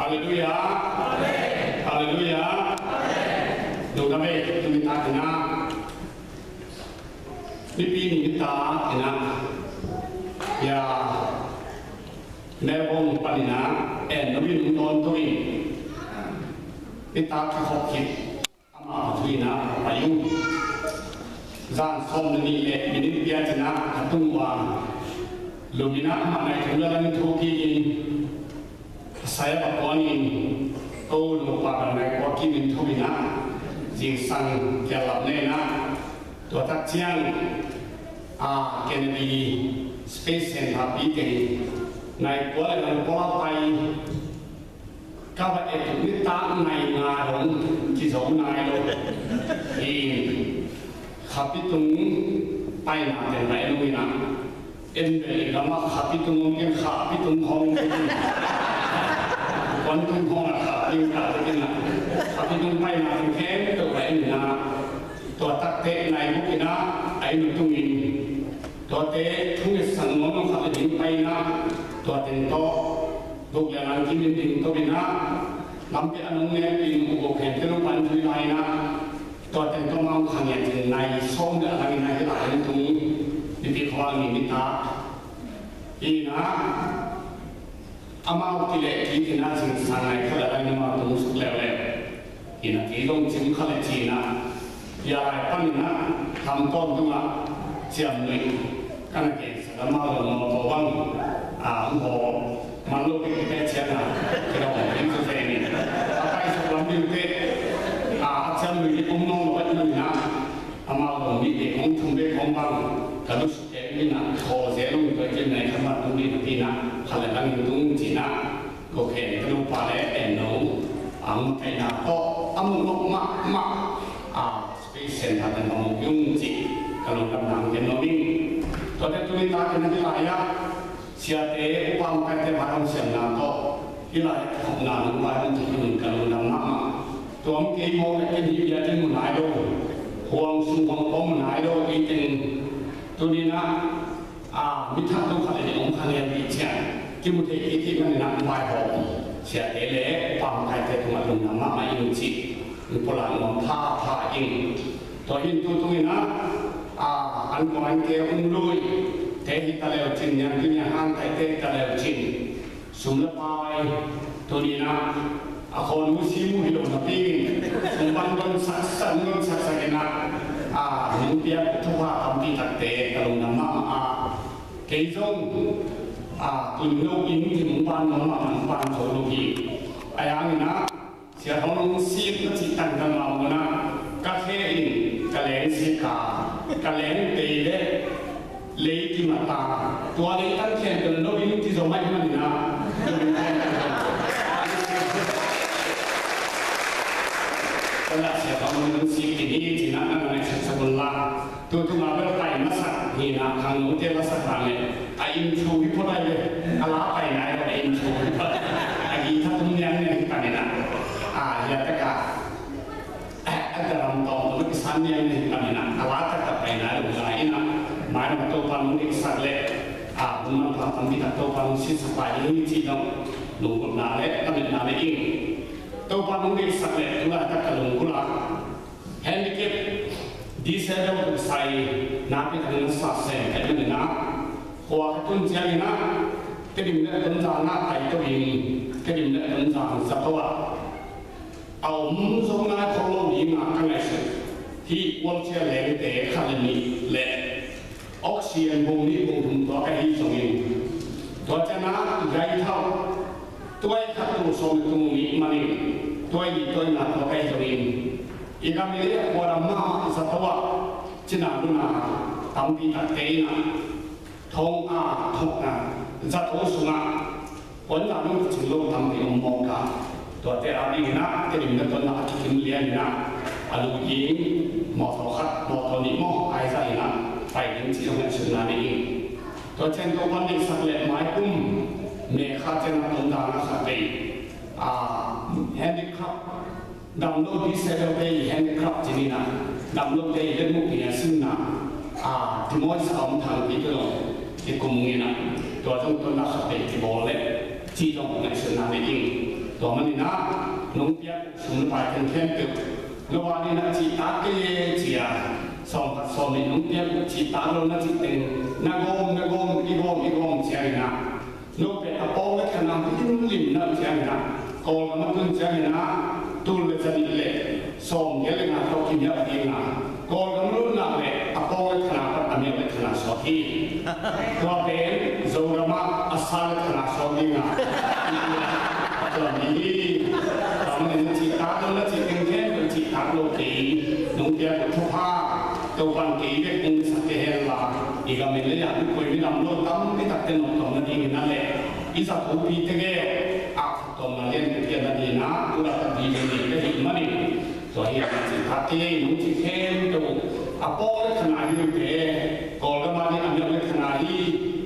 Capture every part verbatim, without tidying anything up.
Halleluiah. Halleluiah. Nungta bei, tuni takin ah, Mipi Ni nitak in ah, ya, Melbourne panin ah, en no in nung tawntung in, nitak kikhop khit. Amah a thu in ah a pai ung. Zan sawm le nih le minit giat in ah a tung uh a, lum in ah amah nai thum le lang thu kik in, a sai a va kuan in, ko nupa dang nai kua kim in thu in ah, zingsang kial lap ne in ah, tua tak ciang a Kennedy Space Center pi teng nai kua le lang kua pai. Ka va et uh nitak nai nga dong kizo nai lo. I khapi tung paina teng va en uh in ah, en ve i gam ah khapi tung om keng, khapi tung hong om keng. Kuan tung hong a khapi tung ka te keng ah, khapi tung paina teng khempeuh va en in ah, tua takte nai guk in ah a inn uh tung in, tuate thu ngetsak nuam lo khat le ding pai in ah, tua teng tawh guk le lang kim in ding to in ah, lampi a nong nek in uh guk hen te lo pan thui lai in ah, tua teng tawh mang kha ngiat in nai sawm le a lang in ah hi lai in tung, Mipi Khual Ni nitak in ah, amau kileh kik in ah zingsang nai khat le lang in amau tung suk leuleu. In ah kei zong cim kha le ci in ah, ya lai pan in ah, tham tawntung ah ciamnuih ka na gensak a, amau zong mawtaw bang a hong haw man lo kei kei ciang a, kei zong hong kei zaw zen in, a paisuk lam ding teh a, a ciamnuih ding om nawn lo ahih manin ah, amau zong nih bek hong, thum bek hong bang ka lusuk kei in ah, thaw zel lo in tua ciang nai khat mah tung ding a pi in ah, khat le lang in tung ci in ah, guk hen te nupa le en no a makaihna tawh a mu nop mahmah a, Space Center teng a mu hi ung cih ka lungdamna hong gen nuam ing. Tuate tuni takin ah hih lai-ah siate, upa makaite vai hong siamna tawh hih lai-ah kikhopna nong vai hong thei in ka lungdam mahmah. Tua om kei mawk leh ken hih biakinn mu nai lo, huang sung huang pawng mu nai lo, kei teng tuni in ah a, mi thak lo khat le nih om kha lian dih ciang kimu thei kei kei manin ah, vaihawm siate le upa makaite tungah lungdam mahmah ing cih pulak nuam phapha ing. Tua hi in tu tung in ah, a, an kong an ke hong lui te hi ta leu cin, niangtui nianghang taite hi ta leu cin, sum le pai tuni in ah a khawn uh si mu hi lo napi in, sum pan don saksak, don saksak in ah, a, nong piak thupha tampi takte ka lungdam mahmah a, kei zong, a, tun lo in ki nong pan, nong mah nong pan zo lo hi. A yang in ah, Sia Thawng Nung Sik na cih tangtang mah mun ah ka khe in ka leng sik a, ka leng tei le lei kim a ta, tua lei tang khempeuh lo in kizo mah ahih manin ah, tua lah Sia Thawng Nung Sik in hi cih na na ngaihsutsak un la. Tu tung a bel pai masak hi in ah, khangnote lasak hang leh a inn thu hi phot lai ve. A la pai nai lo, a inn thu hi phot. A guitar tum niang niang hi pan in ah, a, hiah tak a, a, a drum tawm tawm a kisan niang niang hi pan in ah, a la tak tak pai nai lo lai in ah, mailam Topa nong deihsak leh, a, hun manpha tampi tak Topa nong siatsak lai ding hi cih zong lunggulhna le lametna nei ing. Topa nong deihsak leh tu laitak ka lunggulh a, handicap, disabled, sai, nakpi takin a sa sem ka hih manin ah, khua ka tun ciangin ah, Tedim le Tonzang ah pai to in, Tedim le Tonzang zato ah a om zo nai khol lo ding a ka ngaihsut hih wheelchair lengte khat le nih le oxygen bung nih bung thum tua ka hi zongin, tua ciang ah gai thau tuai khat tul sawm le tul nih manin tuai li tuai nga tua ka hi zongin, i gam i lei a khuadam mahmah zato ah cina nuna tampi takte in ah, thong a, thong a, zato sungah puanzak nong kicing lo tampi om mawk a, tuate a dingin ah Tedim le Tonzang a kikim lian in ah, a lu ding mawtaw khat, mawtaw nih maw, aizah in ah pai ding cih zong ngaihsutna nei ing. Tua ciang Topa deihsak leh maikum May kha ciang ah Tonzang ah khat vei, a, handicraft, dam lo disabled te i handicraft ci ni in ah, dam lo te i letmuk i a sinna, a, demoisak a om thang pi tu zong kikum ung in ah, tua zong Tonzang khat vei kibawl leh cih zong ngaihsutna nei ing. Tua manin ah nong piak sum le pai teng khempeuh no a ding na cihtak kei e ci-a, sawm khat sawm nih nong piak cihtak lo na cih teng na gawm na gawm i gawm i gawm ciangin ah no pen a pawng le khan a limlim na ciangin ah Kawlgam a tun ciangin ah tul le za nih le sawm giat le nga tawh kimiak ding a, Kawlgam lutna le a pawng le khan a pat a miak le khan a suak hi. Tua pen Zogam ah a sa le khan a suak ding a, tua mi hi. Tua manin na cihtak lo na cih teng khempeuh cihtak lo kei nong piak uh thupha Topan kei bek hong sak kei hen la, i gam in le a mi koi mi nam lo tampi takte nong tawm nadingin a le i za thupi tege a tawmna lian ka pian nading a ula ka di le ni ka hih manin tua hi a ka cih kha kei nong cih khempeuh a pawng le khan a hi ute, Kawlgam a ding a miak le khan a hi,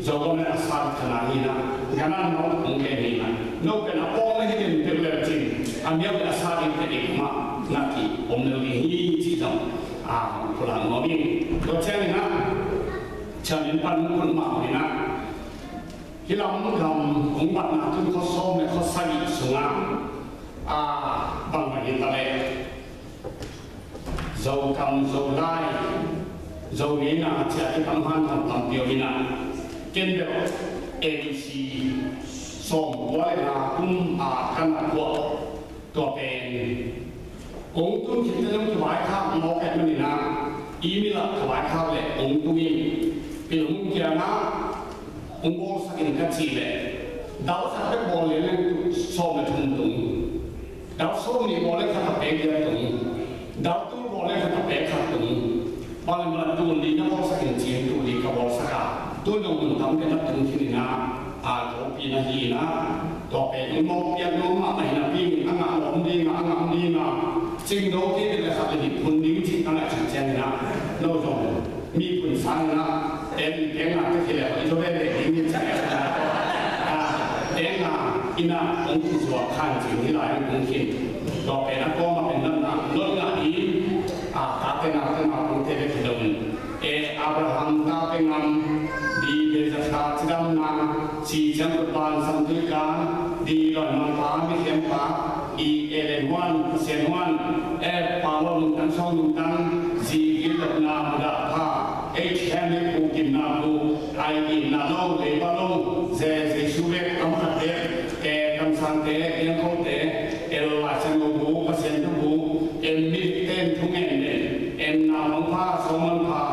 Zogam le a sa le khan a hi na, ganan nong kong ke ni na, no pen a pawng le hi den peuh le cin a miak le a sa ding te ding ma na ki om le hi ci zong a pulak ngawm in. Tua ciangin ah ciamin pan kun mah in ah hih lam gam kong batna tun khuasawm le khuasagih sungah a bangbang hi ta le Zokam Zolai Zo ngeina ciah i pang han hong tampi om in ah ken bel A B C sawm kua le nga kum a kan a kua tua pen kong tun khit teh nong kivaikhak mawk ahih manin ah email ah kivaikhak leh kong tung in, pil hong kiang ah hong bawlsak in ka cih leh dal khat bek bawl lian leng sawm le thum tung, dal sawm nih bawl leng khat a pek lian tung, dal tul bawl leng khat a pek khat tung. Bang le bang tul li na bawlsak in cin tul li ka bawlsak a, tul dong mun tam pen na tung khin in ah a, a, tawpi na hi in ah, tua pen hong mawk piak nuam mahmah hi napi in a ngah lawm ding a, a ngah ding a, cing do kei bek le khat le nih phun ding cih ka ngaihsut ciangin ah no zong mi phun sang in ah pen pen na ka khi le i zo ve ve ding in cih a, pen na in ah hong zuak khan cin hi lai hong khin. Tua pen a kawm a pen natna lotna in a, tate na te na pangte bek hi lo in. E Abraham ta pengam, di Bezatha cidamna, si ciang kutpan samtui kan, di loimangpa mikhiampa, i Ellen huan, Pasian huan, e Paulo nungtang song nungtang, zi giltokna mudah pha, H Henry pu kimna pu, ai gimna lo leipa lo, ze Jesu bek kamkhat bek, e kamsangte, iangkote, el laisang lo bu, Pasian thu bu, em mit ten thungen den, em na mangpha, song manpha,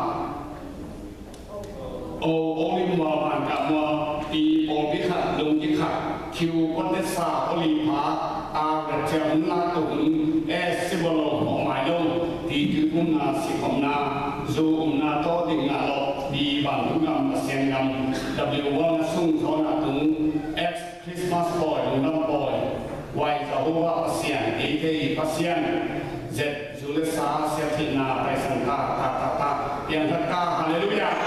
O, o lim mual van kah mual, pi pawlpi khat, lungki khat, kiu kote sa, o li pha, a gat cia hun lak to hun, e si bolo, mawh mai lo, ti tui umna, si khomna, zu umna, to ding na lo, di van tu gam, Pasian gam, W one na sung thawn a tung, X Christmas pawi, lungdam pawi, wai Jehovah Pasian, eite i Pasian, zet zu le sa, siathihna, paisan ta, ta, ta, ta, piangthak ta, halleluiah.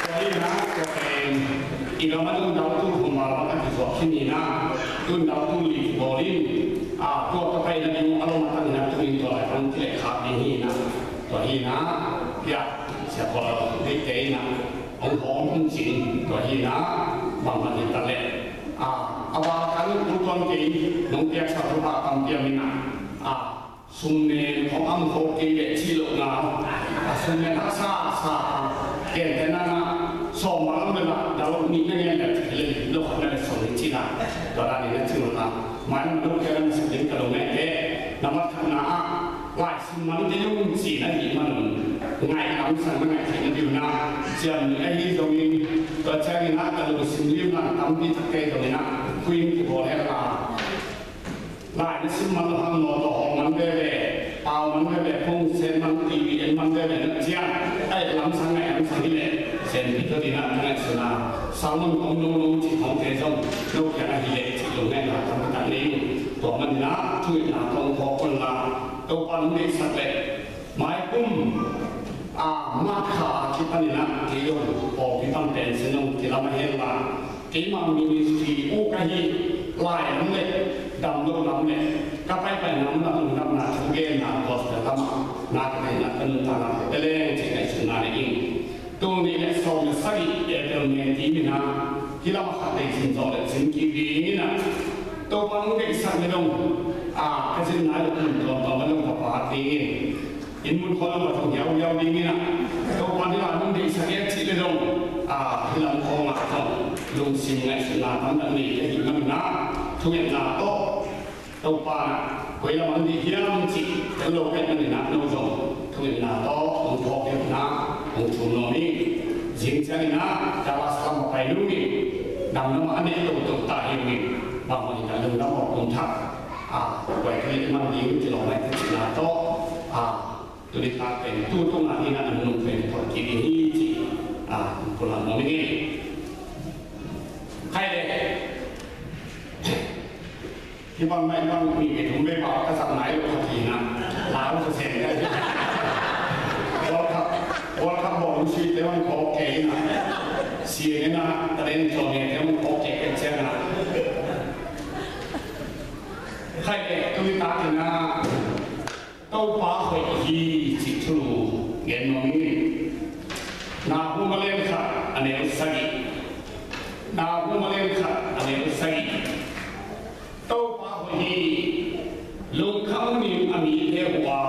Tua hi na, tua pen, i gam a tun dau tu, hummal bang a kizuak khin hi na, tun dau tu li kibawl in, a, tua ka paina ding a lom a tang hi na, tu in tua lai tang kileh khak ding hi na, tua hi na, pia, sia pawl, dei te hi na. Hong hawm hong cin tua hi na, bangmah hi ta leh. A, a va kan ul tuan kei, nong piaksa thupha tampi a min a, a, sum nen hong am kho kei leh cih loh na, a, sum nen haksa sa, a, gentehna na, sawm bang lam le la, dal nih na ngen leh cih leh, lo khat na leh sawm nih cih na, tua dan nih na cih loh na, mailam lo kei na sik ding ka lo ngai te, na mat khat na a, lai Sim man kei ung ci na hih manun ngaih lamsang na ngaih theih na ding uh na, ciam nih ahi zongin, tua ciangin ah ka lungsim limlang tampi tak kei zongin ah khuin kibawl hen la. Lai na sim man lo hang maw, tua hawng man veve, pau man veve, phone sen man, T V en man veve na ciang, ngaih lamsang ngaih lamsang hi leh, sen pi tua ding ah ka ngaihsun a, salmon om lo lo ci khawng te zong, no kiang ahi leh ci lo ngaih la tampi tak nei ung. Tua manin ah thu itna tawng khawk un la. Topa nong deihsak leh maikum, a, March kha a kipanin ah kei zong pawlpi pan pen sin zong kilam a hen la, keima ministry uk ahi lai lam le dam lo lam le ka paipaina mun ah lungdamna thugenna gospel lam ah na ka theihna ka nuntakna ka pia leng ci ngaihsutna nei ing. Tul nih le sawm le sagih April May ti min ah Hih lamah khat deih sin zawh leh sin kik ding in ah, Topa nong deihsak leh dong, a, ka zinna leh mun tuamtuam ah dong va pha ding in, inn mun khawng ah va tung hiauhiau ding in ah, Topa nong deihsak e cih leh dong, a, hih lam khawng ah zong lungsim ngaihsutna tamtak nei ka hih manin ah, thungetna tawh Topa in ah koi lam ah hong deih hiam cih ka lo ka hih manin ah, no zong thungetna tawh hong phawk ding in ah hong thum nuam ing. Zing ciangin ah Dallas lam ah pai nung in, damna mah a neih toto ta hi ung in, bangmah in ah lungdam aw, kum thak, a, koi ka hih man ding ci lo mai ka cihna tawh, a, tuni tak pen tu tung ah in ah an nung pen phawk kik ding hi cih, a, pulak nuam ing. Khai leh Hih bang mah hih bang mi ve thum ve bang ka sak nai lo khat hi na. Lau sa sen ka. World Cup, World Cup bawl sui te bang khawk kei na. Si ne na, ta den chaw ne te bang khawk kei ka cia na. Khai leh tuni tak in ah Topa hoih hi cih thulu gen nuam ing. Nahum a lian khat a neu sagih. Nahum a lian khat a neu sagih. Topa hoih hi, lungkham hunin a mite huh a,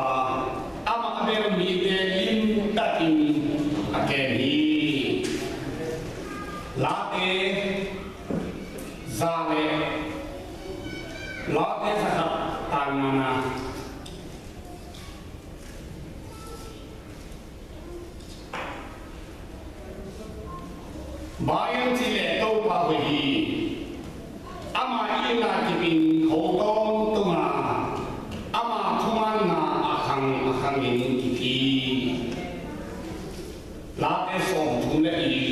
amah a bel mite limtakin a kem hi. Late za le, Late za khat tang ngana. Bang hang hiam cih leh Topa hoih hi. Ama itna kip in kho tawntung a, ama thumanna a khang a khang in kip hi. Late sawmthum le li,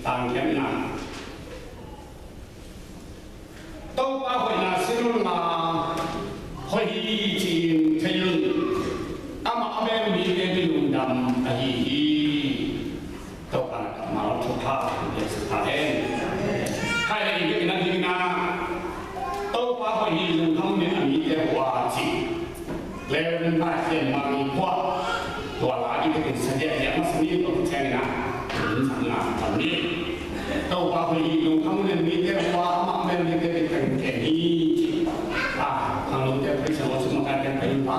tang giatna. Topa hoihna sin un la, hoih hi ci-in thei un. Amah a bel mite mi lungdam ahi hi. Topa na kammal thupha piaksak ta hen. Khai le i biakna dingin ah, Topa hoih hi, lungkham hunin a mite huh a ci. Reverend Pai Thian Mang i khua tua la i takin sadia dia masa ni tua ciangin ah, in sang na tam ni. Topa hoih hi, lungkham hunin mite huh a, amah bel mite mi tang kem hi. A, khang lungte Christian worship makai kem pai in pa.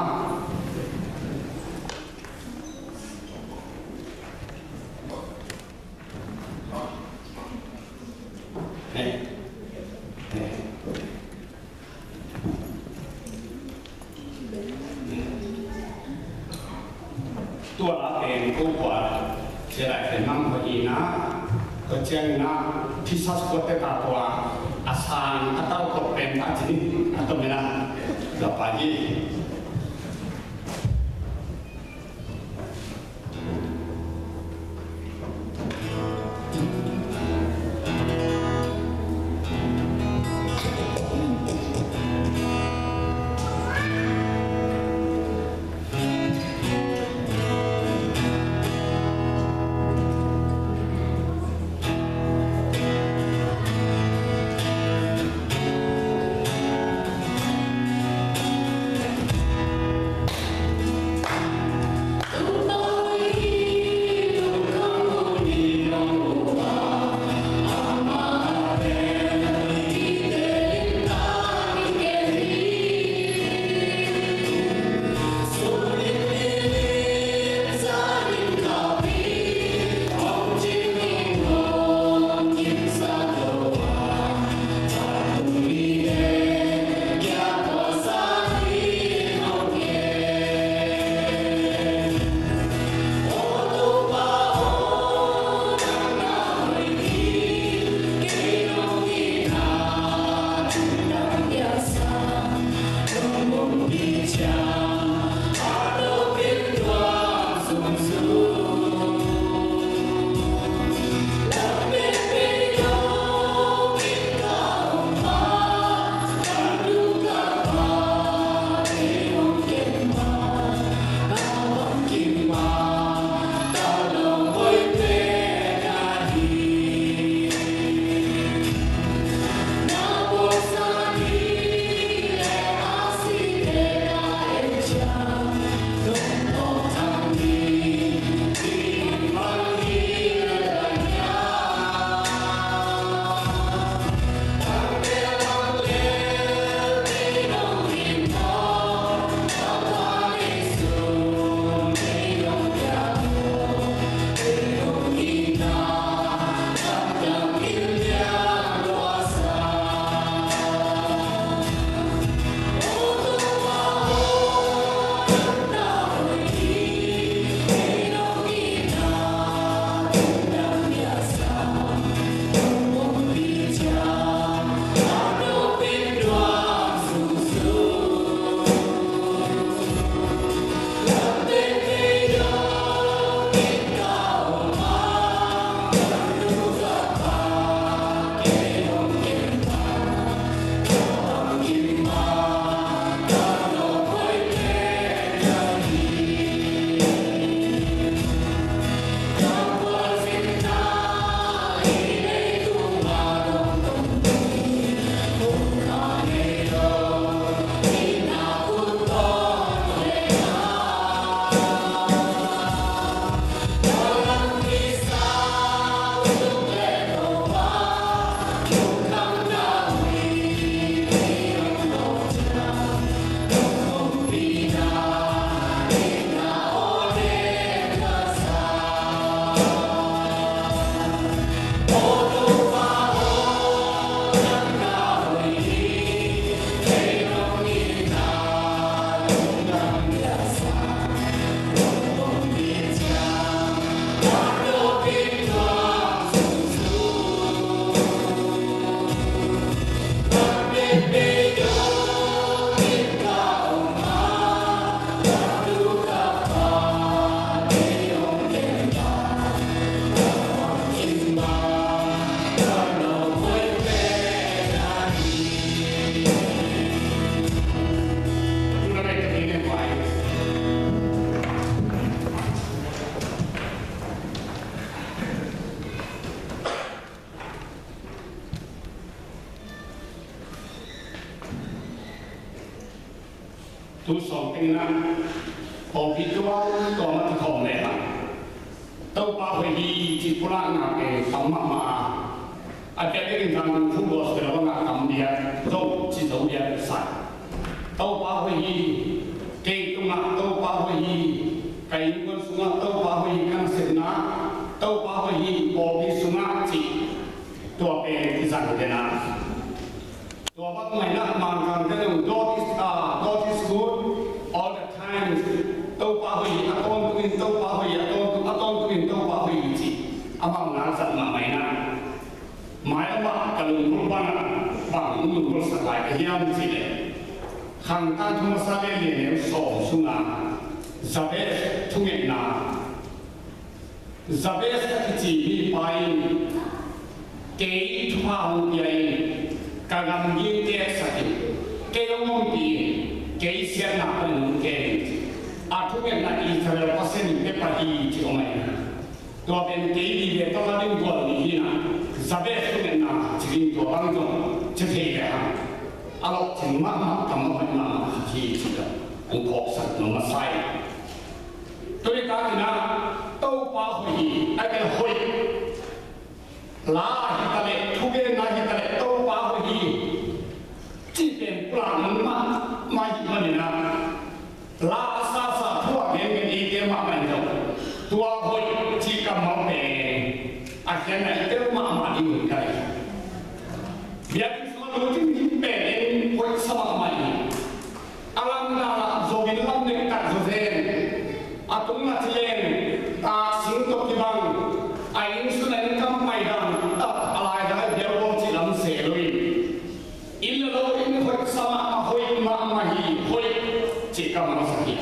Hey. Hey. Tua la pen ko kua sia lai pen mang ko i na, ko ciang na phisas ko te ta tua a sang a tau ko pen ta cini a to mena la pa i. Tu sawm teng in ah pawlpi tua tua mah kikhawm lehang Topa hoih hi cih pulakna pen tam mahmah a, a biakinn in zang khuk gospel bangah tam biak zo ci zo biak sa. Topa hoih hi, kei tungah Topa hoih hi, ka innkuan sungah Topa hoih hi, ka nasepna Topa hoih hi, pawlpi sungah cih tua pen i zang den a. Tua bang mah in ah Mangkangte zong, God is, ah, God is good all the times. Topa hoih hi, a tawntungin Topa hoih hi, a tawntung, a tawntungin Topa hoih hi ci. Amau na zat mahmah in ah, mai lamah ka lunggulh bangah bang lunggulhsak lai ka hiam cih leh, Khangtan thu masa lian, lian neu sawm sungah Jabez thungetna, Jabez a kici mipa in kei thupha hong pia in, ka gamgi keksak in, kei hong ompih in, kei siatna panin hong kem in, a thungetna Israel Pasian in pia pah hi ci om ahi. Tua pen kei vive tawh a ding gual nih hi in ah, Jabez thungetna ci ding tua bang zong ci thei lehang a lawhcing mahmah, kam a hoih mahmah khat hi ci-in hong phawksak nuam masa hi. Tuni takin ah Topa hoih hi, a tel hoih. La hi ta leh, thugenna hi ta leh Topa hoih hi cih pen pulak nung mahmah hi manin ah, la a sasa thu a gengen eite mahmah in zong tua hoih cih kammal pen a khiatna i tel mahmah ding hi ka hi. Biakinn sungah lungkim pen en hoih sa mahmah hi. A lamdang ah zongin lam nek tak zawzen, a tung a ci leng, taksing tawh kibang, a inn sung a inn kam paidang, a laidang a bialbawl cih lam se lo in, inn le lo in hoih sa mah, a hoih mahmah hi, hoih cih kammal sa hi.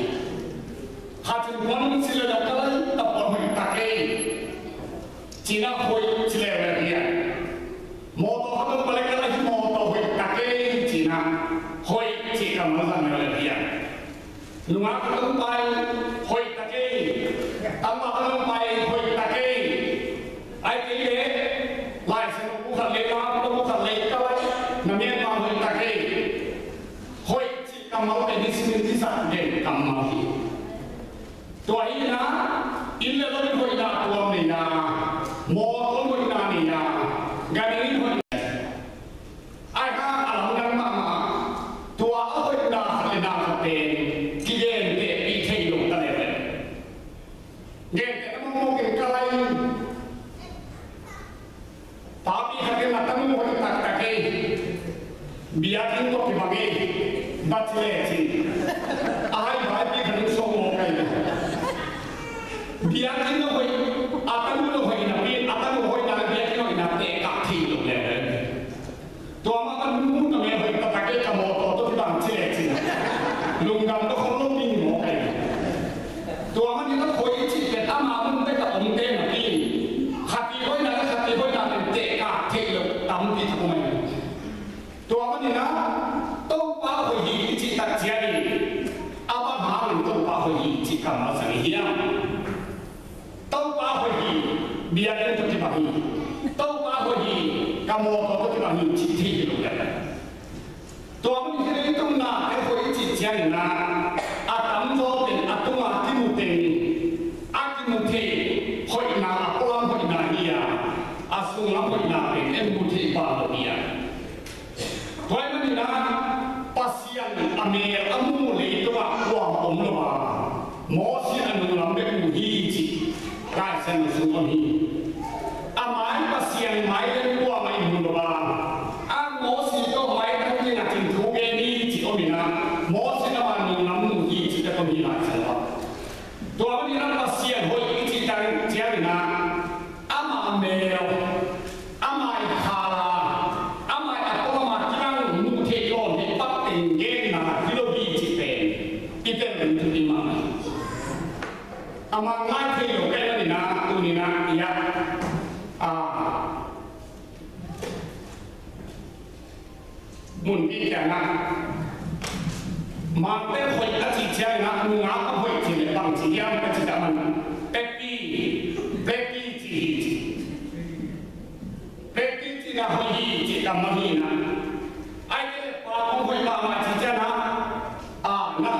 Khat in puan si le dah ka lai, a puan hoih ta kei. Cina hoih ci leuleu hi a. Mawtaw khat hong pai ka la hi, mawtaw hoih ta kei cina hoih cih kammal zang leuleu hi a. Nungak khat hong pai hoih ta kei. Tangval khat hong pai hoih ta kei. Ai kei leh Lai Siangtho bu khat lei, Lai Siangtho bu khat lei ka la hi, na Myanmar hoih ta kei. Hoih cih kammal pen hi simin hi zat den kammal hi. Tua hi na, inn le lo in hoihna tuam nei na, mawtaw hoihna nei na, ganhing in hoih. Ai hang a lamdang mahmah, tua a hoihna khat le na khat pen kigentehpih thei lo ta leuleu. Gentehna mawkmawk in ka la hi. Papi khat in a tanu hoih taktak ei. Biakinn tawh kibang ei. Bachelor cin. A hai baipi khat in sawm mawk ei. Biakinn a hoih, a tanu a hoih napi, a tanu hoihna le biakinn hoihna tekah thei lo lel. Tua mah ka nu na me hoih taktak ei, ka mawtaw tawh kibang ci le cin. Lungdam tawh khol lo ding mawk ei. Tua manin a hoih cih pen ama mun bek a omte napi, khati hoihna le khati hoihna pen tekah theih loh tampi tak om ei. Tua manin a Topa hoih hi i cih tak ciangin a bang hangin Topa hoih hi cih kammal sa hi hiam? Topa hoih hi, biakinn tawh kibang hi. Topa hoih hi, ka mawtaw tawh kibang hi cih thei hi lo lel. Tua manin hi leitung nate hoih i cih ciangin a, a tamzaw pen a tunga kimu teng, a kimu thei hoihna, a pualam hoihna hi a, a sunglam hoihna pen en mu thei pah lo hi a. Tua ahih manin a Pasian a mel a mu leitungah kuamah om lo a, Moses a nunglam bek mu hi cih Lai Siangtho sung om hi. A mai Pasian mai bek kuamah i mu lo a, a Moses tawh mai tang ding a cin thu gen hi cih om in a, Moses ama nunglam mu hi cih bek om hi Lai Siangtho ah. Tua manin a Pasian hoih i cih ciangin a, ama mel, ama i khala, ama i a tawm a kilang mu thei, lawn thei, pak teng genna hi lo hi cih pen i tel ding thupi mahmah hi. Ama ngai thei lo ka hih manin a, tuni in a, i a, a, mun pi kiangah, mangte hoih a cih ciangin a, nungak a hoih cih leh bang ci hiam ka cih dah man, pekpi, pekpi ci hi ci. Pekpi cihna hoih hi cih kammal hi in a. Ahih kei leh pa kong hoih mahmah cih ciangin a, a, na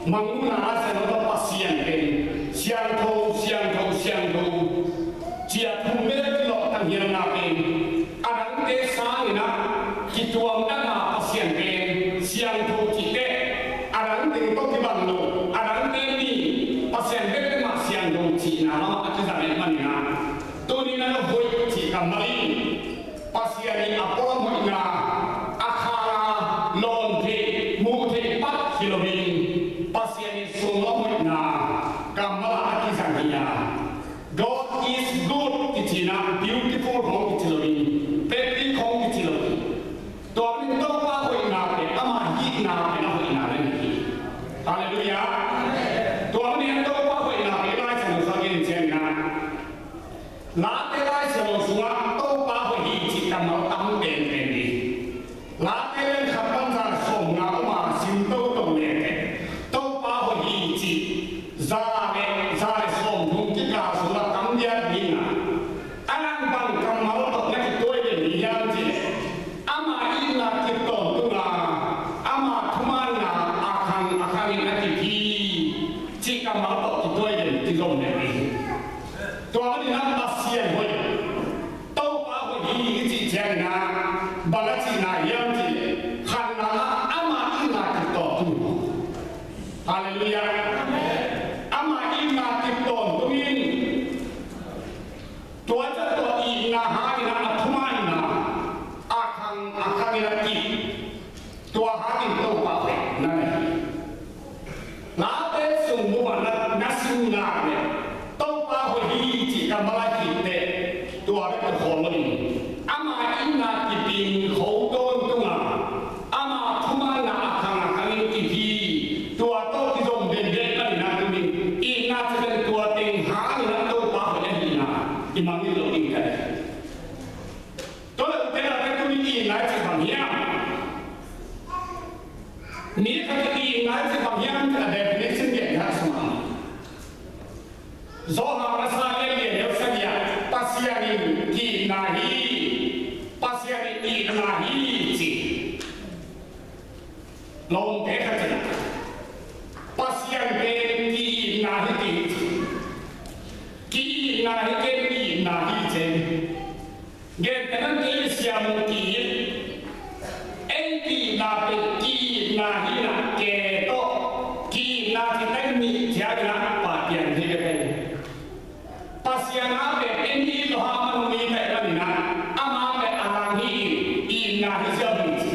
Mangmuhna a siangtho Pasian pen siangtho, siangtho, siangtho ci-a thum bek kilawh tanghialna pen a dangte sangin ah kituamdana Pasian pen siangtho cihte a dangte tawh kibang lo, a dangte ni Pasian bek mah siangtho cihna lamah a kizang ahih manin ah tuni-in ah hoih cih kammal in Pasian in a pualam hoihna a khang a lawm theih muh theih pat hi loin Pasian in sunglam hoihna kammal ah a kizang hi a, God is good kici-in ah beautiful khawng kici loin, perfect khawng kici loin. Tua manin Topa hoihna pen ama hihna pen a hoihna na hi hi. Halleluiah. Tua manin Topa hoihna pen Lai Siangtho sungah gen ciangin ah Late Lai Siangtho sungah Topa hoih hi cih kammal tam penpen hi. Late lian khat pan za le sawmnga om a sim toto leh Topa hoih hi cih za le, za le sawmthum kikal sungah tam diak ding a, a nang bang kammal tawh na kituai den hi hiam cih leh ama itna kip tawntung a, ama thumanna a khang a khangin a kip hi cih kammal tawh kituai den, kizom den hi. Tua manin ah Pasian hoih, Topa hoih hi i cih ciangin ah bang a cihna hiam cih leh khatna ah ama itna kip tawntung. Halleluiah. Ama itna kip tawntung in tua ciang tua itna hangin ah a thumanna a khang a khangin a kip. Tua hangin Topa hoih na hi. Late sung buma na, na sim nak leh Topa hoih hi cih kammal a kip teh tua bek tawh khawl lo in ama itna kip in kho tawntung a, ama thumanna a khang a khangin kip hi. Tua tawh kizom den den ka hi nak tu in itna cih pen tua teng hangin ah Topa hoih ahihna i mangngilh loh ding ka hi. Tua leh ute naute, tuni itna i cih bang hiam? Mi khat in itna i cih bang hiam cih a definition gen kha sung a, Johan a sa lian lian neu sagih ah Pasian in ki-itna hi, Pasian in itna hi ci. Lawmte khat in Pasian pen ki-itna hi ci. Ki-itna hi ken, itna hi ci. Gentehna in kei le Sia Mung ki-it, ei ki-itna pen ki-itna hi-in ah ke tawh ki-itna cih teng nih ciangin ah Pa piang hi bek hi. Pasian a pen ei it lo hang amah hong it ahih manin ah amah pen a lang hi-in itna hi ziau hi ci.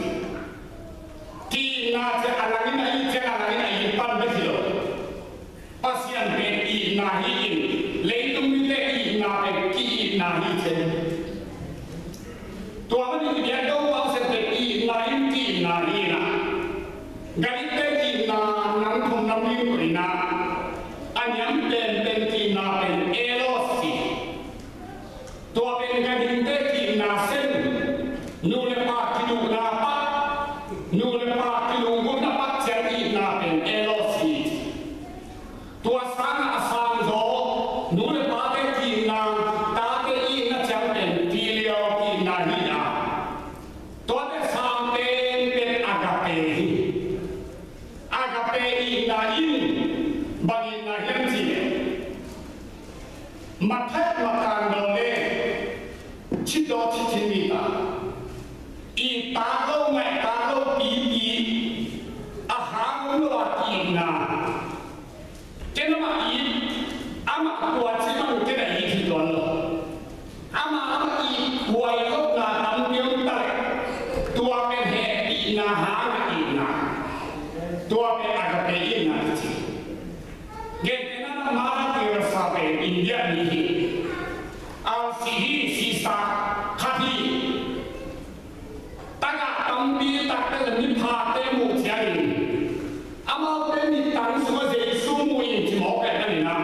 Ki-itna cih a lang in a it ciang a lang in a it pan bek hi lo. Pasian pen itna hi-in leitung mite itna pen ki-itna hi ci. Tua manin i biak Topa Pasian pen itna in ki-itna hi-in ah, Greek-te itna nang thum nang li koihna a niam penpen ki-itna pen eros ci. Tua pen ganhingte ki-itna sem, nu le pa kiduhna pat, nu le pa kilunggulhna pat ciang itna pen eros hi. Tua sangah a sangzaw nu le pate ki-itna, tate itna ciang pen filial ki-itna hi a, tuate sang penpen agape hi. Agape itna in bang itna hiam cih leh mathet makan daw le citdaw cithin mi ta, it tak lo ngaih tak lo pipi a hang om lo a ki-itna. Ken amah it, amah tua ci bang ken a it hi tuan lo. Amah amah it huai lopna tampi om ta leh tua pen hehpihna hanga itna, tua pen agape itna kici. Gentehna in Mother Teresa pen India mi hi. Alsi hi, sisa khat hi. Tagah tampi takte le miphate muh ciangin amaute mittang sungah Jesu mu in ci mawk ahih manin ah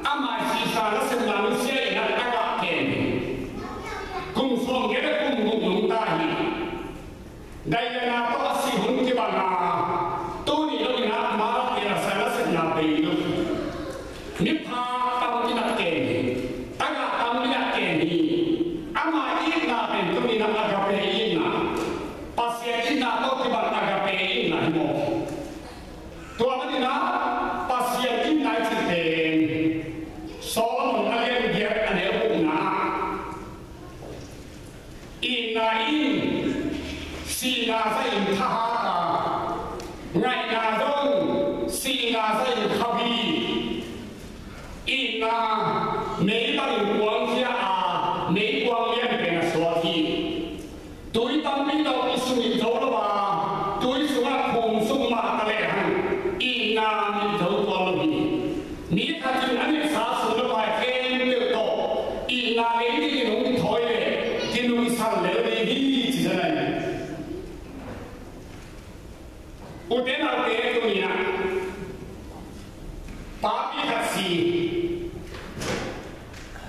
ama sisa nasepna nusia in ah tagah ken hi. Kum sawmgiat le kum guk nungta hi. Diana tawh a sih hun kibang a, tuni lo in ah Mother Teresa nasepna bei lo. Miphak tampi na ken hi. Tagah tampi na ken hi. Meikuang lian pen a suak hi. Tui tampi tawh i sung it zo lo a, tui sungah khum sung mah ta lehang itna it zo tuan lo hi. Mi khat in a ngetsa sung le pai khempeuh tawh itna lei dingin hong kithawi leh kinungsan lel ding hi, ci hi. Ute naute, tuni-in ah papi khat si.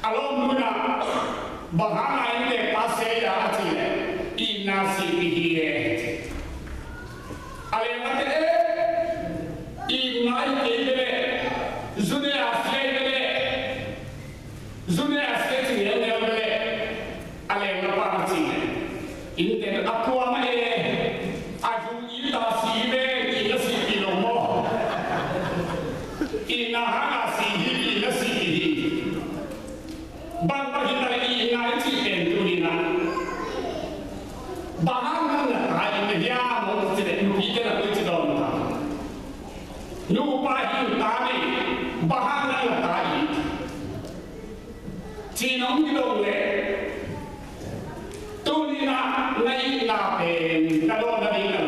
A lawmnu in ah, "Bang hanga in ne pa si a?" a cih leh, "Itna sihpih hi," a ci. A leh mate, "Eh, itna hi kei ve leh, zu ne a si hi ve leh, zu ne a si hi ci ngeungeu ve leh," a leh mapa a cih leh, "Innte a kuamah e, a zu itna si hi ve, itna sihpih lo maw? Itna hanga si hi, itna sihpih hi." Bang, bang hang na itna i cih pen tuni-in ah, "Bang hang na ta itna hiam?" hong ci leh, nupite na koi ci dawn ta. Nupa hi ta nei, "Bang hang na ta it?" ci-in hong kidong leh, tuni-in ah na itna pen, na dawnna ding na,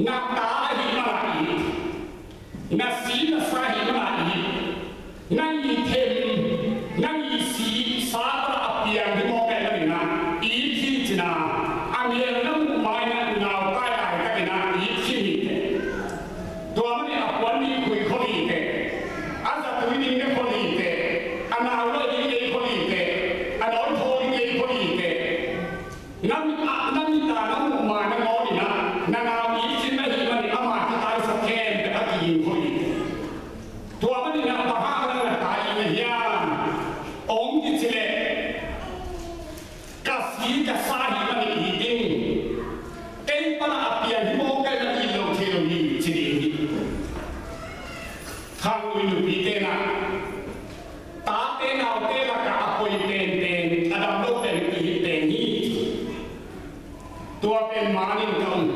na ta ahih manin it. Na si na sa ahih manin it. Nang i them, nang i si sa pan a piang hi mawk ahih manin ah it hi, ci-in ah, a mial na muh ma-in ah nau tai laitakin ah it khin hi teh. Tua manin a puan nih khui khol hi teh, a zatui ding ne khol hi teh, a nau loih ding ei khol hi teh, a nawithawl ding ei khol hi teh. Na mit a, na mit a na muh ma-in ah ngawn in ah, na nau it khin ahih manin ama kitaisap khempeuh a kiging khol hi. Tua manin ah bang hang na ta itna hiam hong kici leh, "Ka si ka sa ahih manin it ing. Kei pan a piang hi mawk ahih manin it lo thei lo hi," ci ding hi. Khangno nupite in ah, tate naute lakah a poi penpen, a dam lo pen it pen hi. Tua pen manin ka um.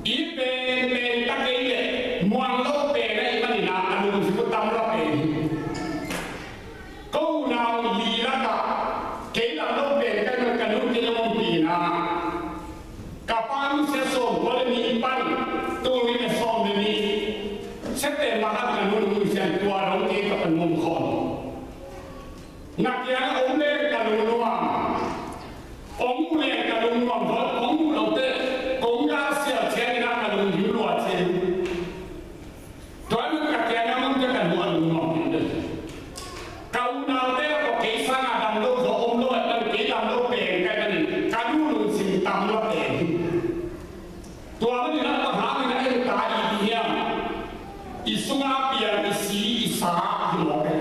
It penpen ta kei leh muang lo pen ahih manin ah a lungsim uh tam la pen hi. Ko unau li lakah kei dam lo pen ka, ka nu kei hong ompih in ah, ka pa nusia sawmkua le nih pan tul nih le sawm le nih September ah ka nu nusia, tua dong kei ka pan mong khawm. Na kiang om leng ka lungnuam, hong mu leng ka lungnuam, hong mu lo teh kong galsial ciangin ah ka lungnuam lua ci. Tua ahih manin ka kiang a om teh ka nu a lungnuam hi. Ka unaute a kei sanga dam lo zaw om lo ahih manin, kei dam lo pen ka hih manin ka nu lungsim tam la pen hi. Tua manin ah bang hangin ah en ta it hiam? I sungah a piang i si i sa hi mawk e.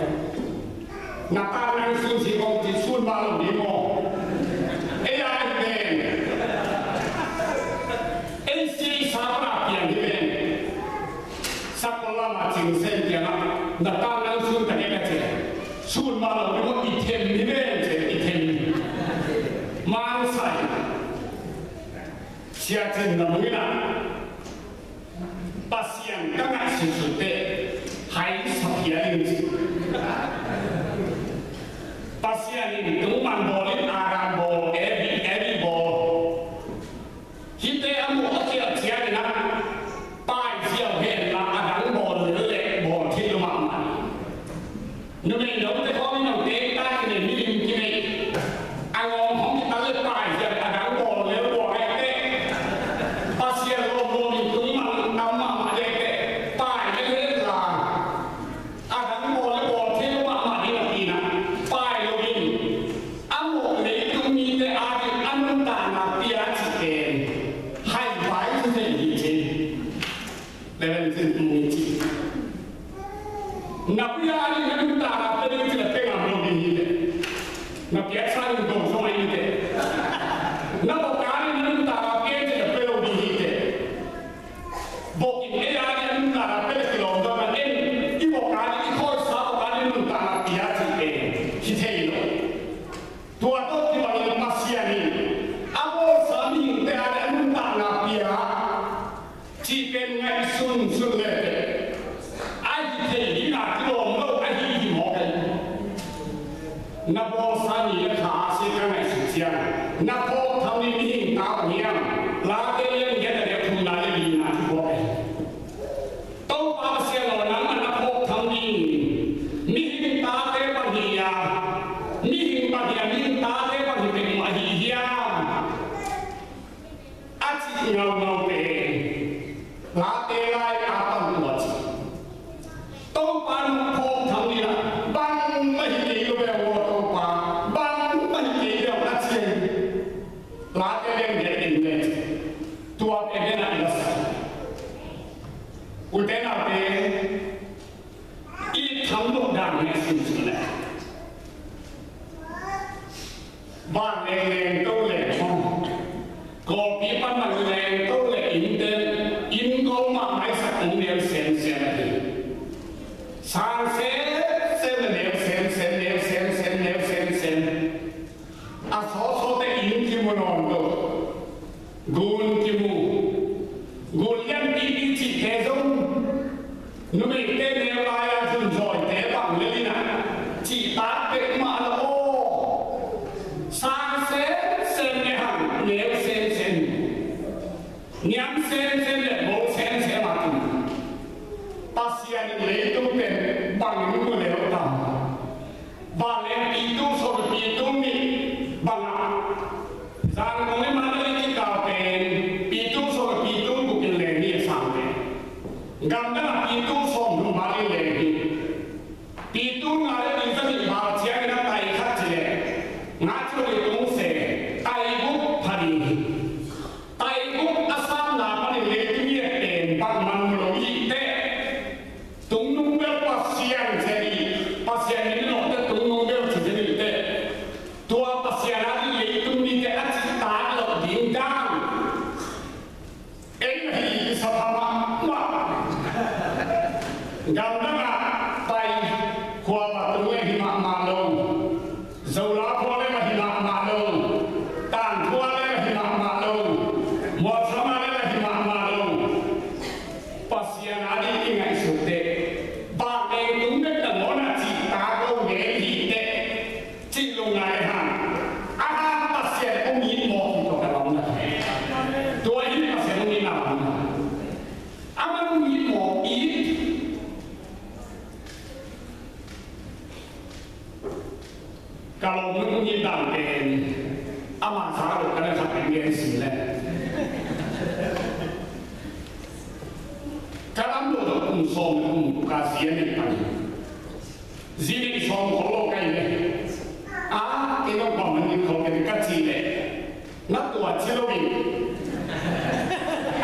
Na ta nang sun si kong ci sun mah lo ding maw? Ei a hi ven. Ei si i sa pan a piang hi ven. Sakol lam a cing sem kiangah na ta nang sun ta kei ka ci. Sun mah lo ding maw, i them hi ven ci, i them. Mangsai. Sia Cin Lam in ah, Pasian ka ngaihsut sut teh, hai sa phial ing ci. Pasian in tungman bawl in, Adam bawl, Evi, Evi bawl. Hihte a muh a khialh ciangin ah, pai ziau hen la, a dang bawl lel leh bawl thei lo mahmah. Numei note khawng in hong teng ta khin in milim kineih a ngawng hong kital leh pai ziau a dang bawl lel bawl leh teh, Pasian lawm lawm in tung mang tam mahmah leh teh, pai lel hen la, a dang bawl leh bawl thei lo mahmah ding a pi-in ah, pai lo in a mawh leitung mite ading a nuntakna pia cih pen hai vai ci thei hi ci. Reverend Cin Tum in ci. Na pia ding na nuntakna pia ding ci leh pe Na bawlsa ni le kha a si ka ngaihsut ciang, na phawk tham ni mihing ta bang hiam? Late lian giat a neu thumna le lina thu phawk hi. Topa Pasian aw, nangmah na phawk tham ding mihing tate bang hi a, mihing bang hi a, mihing tate bang hi peuhmah ahi hiam? A cih ngaungau pen Late lai a pan tua ci. Topa nong phawk tham ni la, bangmah hi kei lo bel aw Topa, bangmah hi kei lo a ci. Late lian giat in le ci. Tua pen ken a i la sa. Ute naute, i tham loh dan hi a, sim sim le. Vanleng leng to leng hong, kawlpi pan man leng to leng innte, inn ko mah maisak hong neu semsem ahi. Sang semsem le neu semsem, neu semsem, neu semsem. A sawsawte inn kimu nawn lo. Gun kimu. Gun lianpipi cihte zong numeite neu lai-a zunzawite bang lel in a, cihtak peuhmah lo aw. Sang semsem ne hang, neu semsem, niam semsem le bo semsem a tung. Pasian in leitung pen bangin mu lel tam? Vanleng pitung sawm le pitung nih bangah, Zangkong le Mandalay kikal pen pitung sawm le pitung guk in leng nih a sang pen. Gamdang ah pitung sawm thum val in leng hi. Pitung nga le nih za nih val ciangin a tai khat ci leh, nga ci lo nih tung se, tai guk pha ding hi. Tai guk a samna panin leitung i et pen bangmah mu lo i hih teh, tungnung bel Pasian zen i, Pasian min lawhte tungnung bel ci zen i teh, tua Pasian a ding leitung mite a cihtak loh ding dan ei ahi i sa pha mahmah. Gamdang ah pai, khua va tung le hi mahmah lo. Zola khua le va hi mahmah lo. Tan khua le va hi mahmah lo. Mualsama le va hi mahmah lo. Pasian a ding i ngaihsut teh, vanleng tung bek nangawn a cihtak lo ngen hi teh, cih lungngai hang. A hang Pasian hong it mawk hi tawh ka lam na. Tua in Pasian hong it na lam na. Amah hong it mawk it. Ka lawm hong it dan pen ama sa lo ka na khat pen gen si le. Ka lam lo kum sawm kum ka sia ni pan. Zi nih sawm khol lo kai le. A, kei lo bang man ni khol kai ka ci le. Na tua ci lo in.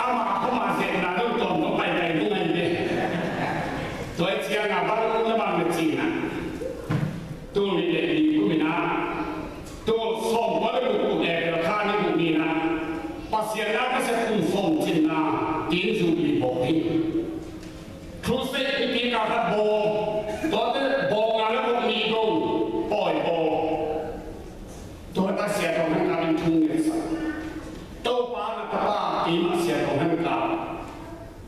Ama khoma zia na lo tuam lo kai kai bu ngai le. Tua i cia nga bang na bang na ci na. Tu ni le ni ku mi na. Tu sawm kua le guk, April kha ni guk ni na, Pasian na ka sep kum sawm cin na, tin zu ni bawk hi. Crusade ni pi ka khat bawk, tuate bawk nga le guk ni gong, pawi bawk. Tua ta Sia Tawng Hang Kap in thu ngetsak. Topa na tapa keimah Sia Tawng Hang Kap.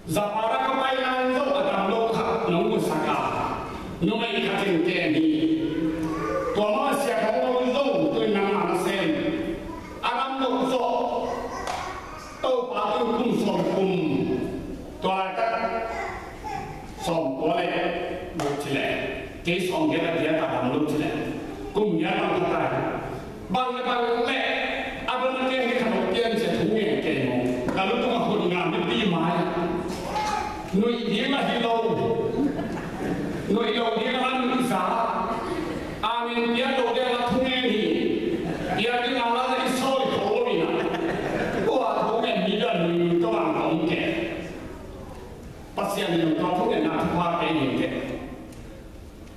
Zapa ka pai lai zong a dam lo khat nong musak a, numei khat in kem hi. Tua mah Sia Thawng Lo zong tu in nangmah na sem. A dam lo zong Topa tu kum sawm kum. Tua laitak sawm kua le guk ci le, kei sawm giat a giat a dam lo ci le, kum giat bang khat a. Bang le bang le, a dong kei hi kha lo pian sia thu ngen kei maw. Ka lutung a hun ngam mipi mai. Nuih ding a hi lo. Nuih lo ding a nuih za. Amen pian lo ding a thu ngen hi. Pian ding a la i sawl i kho lo ina. Tua thu ngen mi dan nuih nuih to ang kong kei. Pasian in tua thu ngen na thu pha kei hi kei.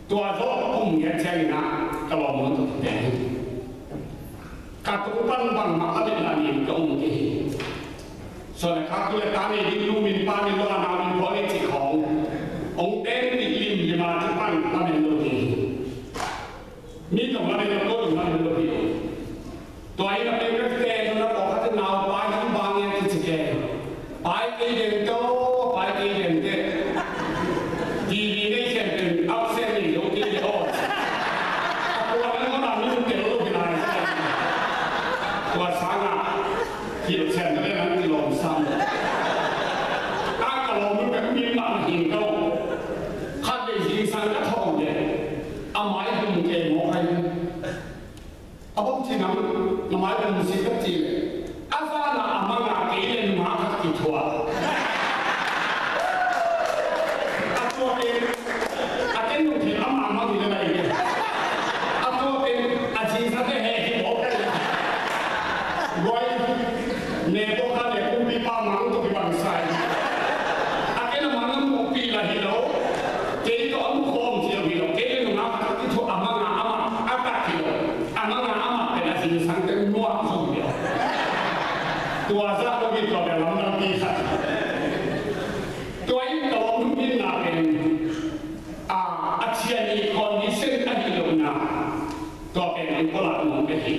Tua zawh kum ngiat ciangin ah ka lawm hun tawh kipia hi. Ka tung pan bangmah a bit na nin ka um kei hi. Suan le khak tu le ta nei ding lu min pa min lo a nau min pawl ei cih khawng hong ten nih lim lim a ci pan lamen lo ding hi. Mi tawh lamen lo, ko tawh lamen lo ding hi. Tua hi na pen ka kite na pawlkhat in naupa hi bang e kici ke. Pai kei den tawh, pai kei den teh. T V nei khen pen absent nei lo kei de aw. A tua na Hum kei mawk ai. A bang ci nang, na mai hum si ka ci le. A zana a manga kei le nunga khat kithuah. A tua pen, a ken nung thei ama mang hi le lai. A tua pen, a ci sa te he hi mawk ai. Guai, ne to ka ne kumpipa mang to kibang sai. A ken a mang a muhpih la hi lo. Kei tawh a mukhawm ci lo hi lo. Kei le nunga khat kithuah a manga amah a tak hi lo. A manga amah pen a zingsang teng nuah zong hi lo. Tua zah lo hi tua bia lamdang pi khat. Tua in ka lawm hum in na pen, a, a cian i condition a hi lo na. Tua pen ang ko la nuam ka hi.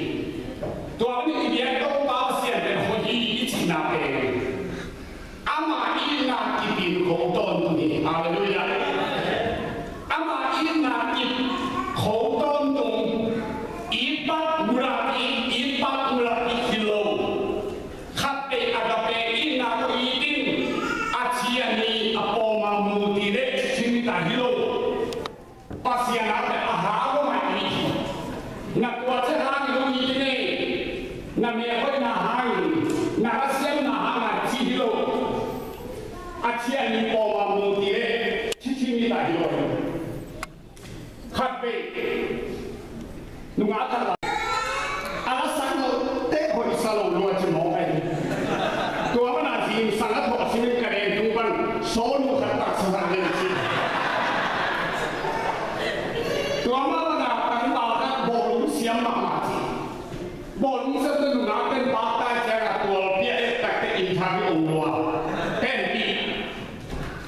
Tua ni i biak Topa Pasian pen hoih hi i cihna pen. Ama itna kip in kho tawntung hi. Halleluiah. Ama itna kip kho tawntung. It pak mulak it, it pak mulak it hi lo. Khat vei agape itna ko it in, a cian i a pawma muti le cing ta hi lo. Pasian a pen a hang lo mah i hi. Na tua ciang hang lo i hi ne. Na meh hoihna hang, na lasiamna hang a ci hi lo. A cian i pawma muti le cicing i ta hi lo. Khat vei. Nungak khat la a lasak lote hoih sa lo lua ci mawk ai. Tua mana zingsang a thawh simin ka den tung pan sawnu khat taksa zang den ci. Tua mana tangval khat bawlung siam mahmah ci. Bawlung siam teh nungak ten pakta ciang a tualpi a et tak teh interview ong lua. Pen pi.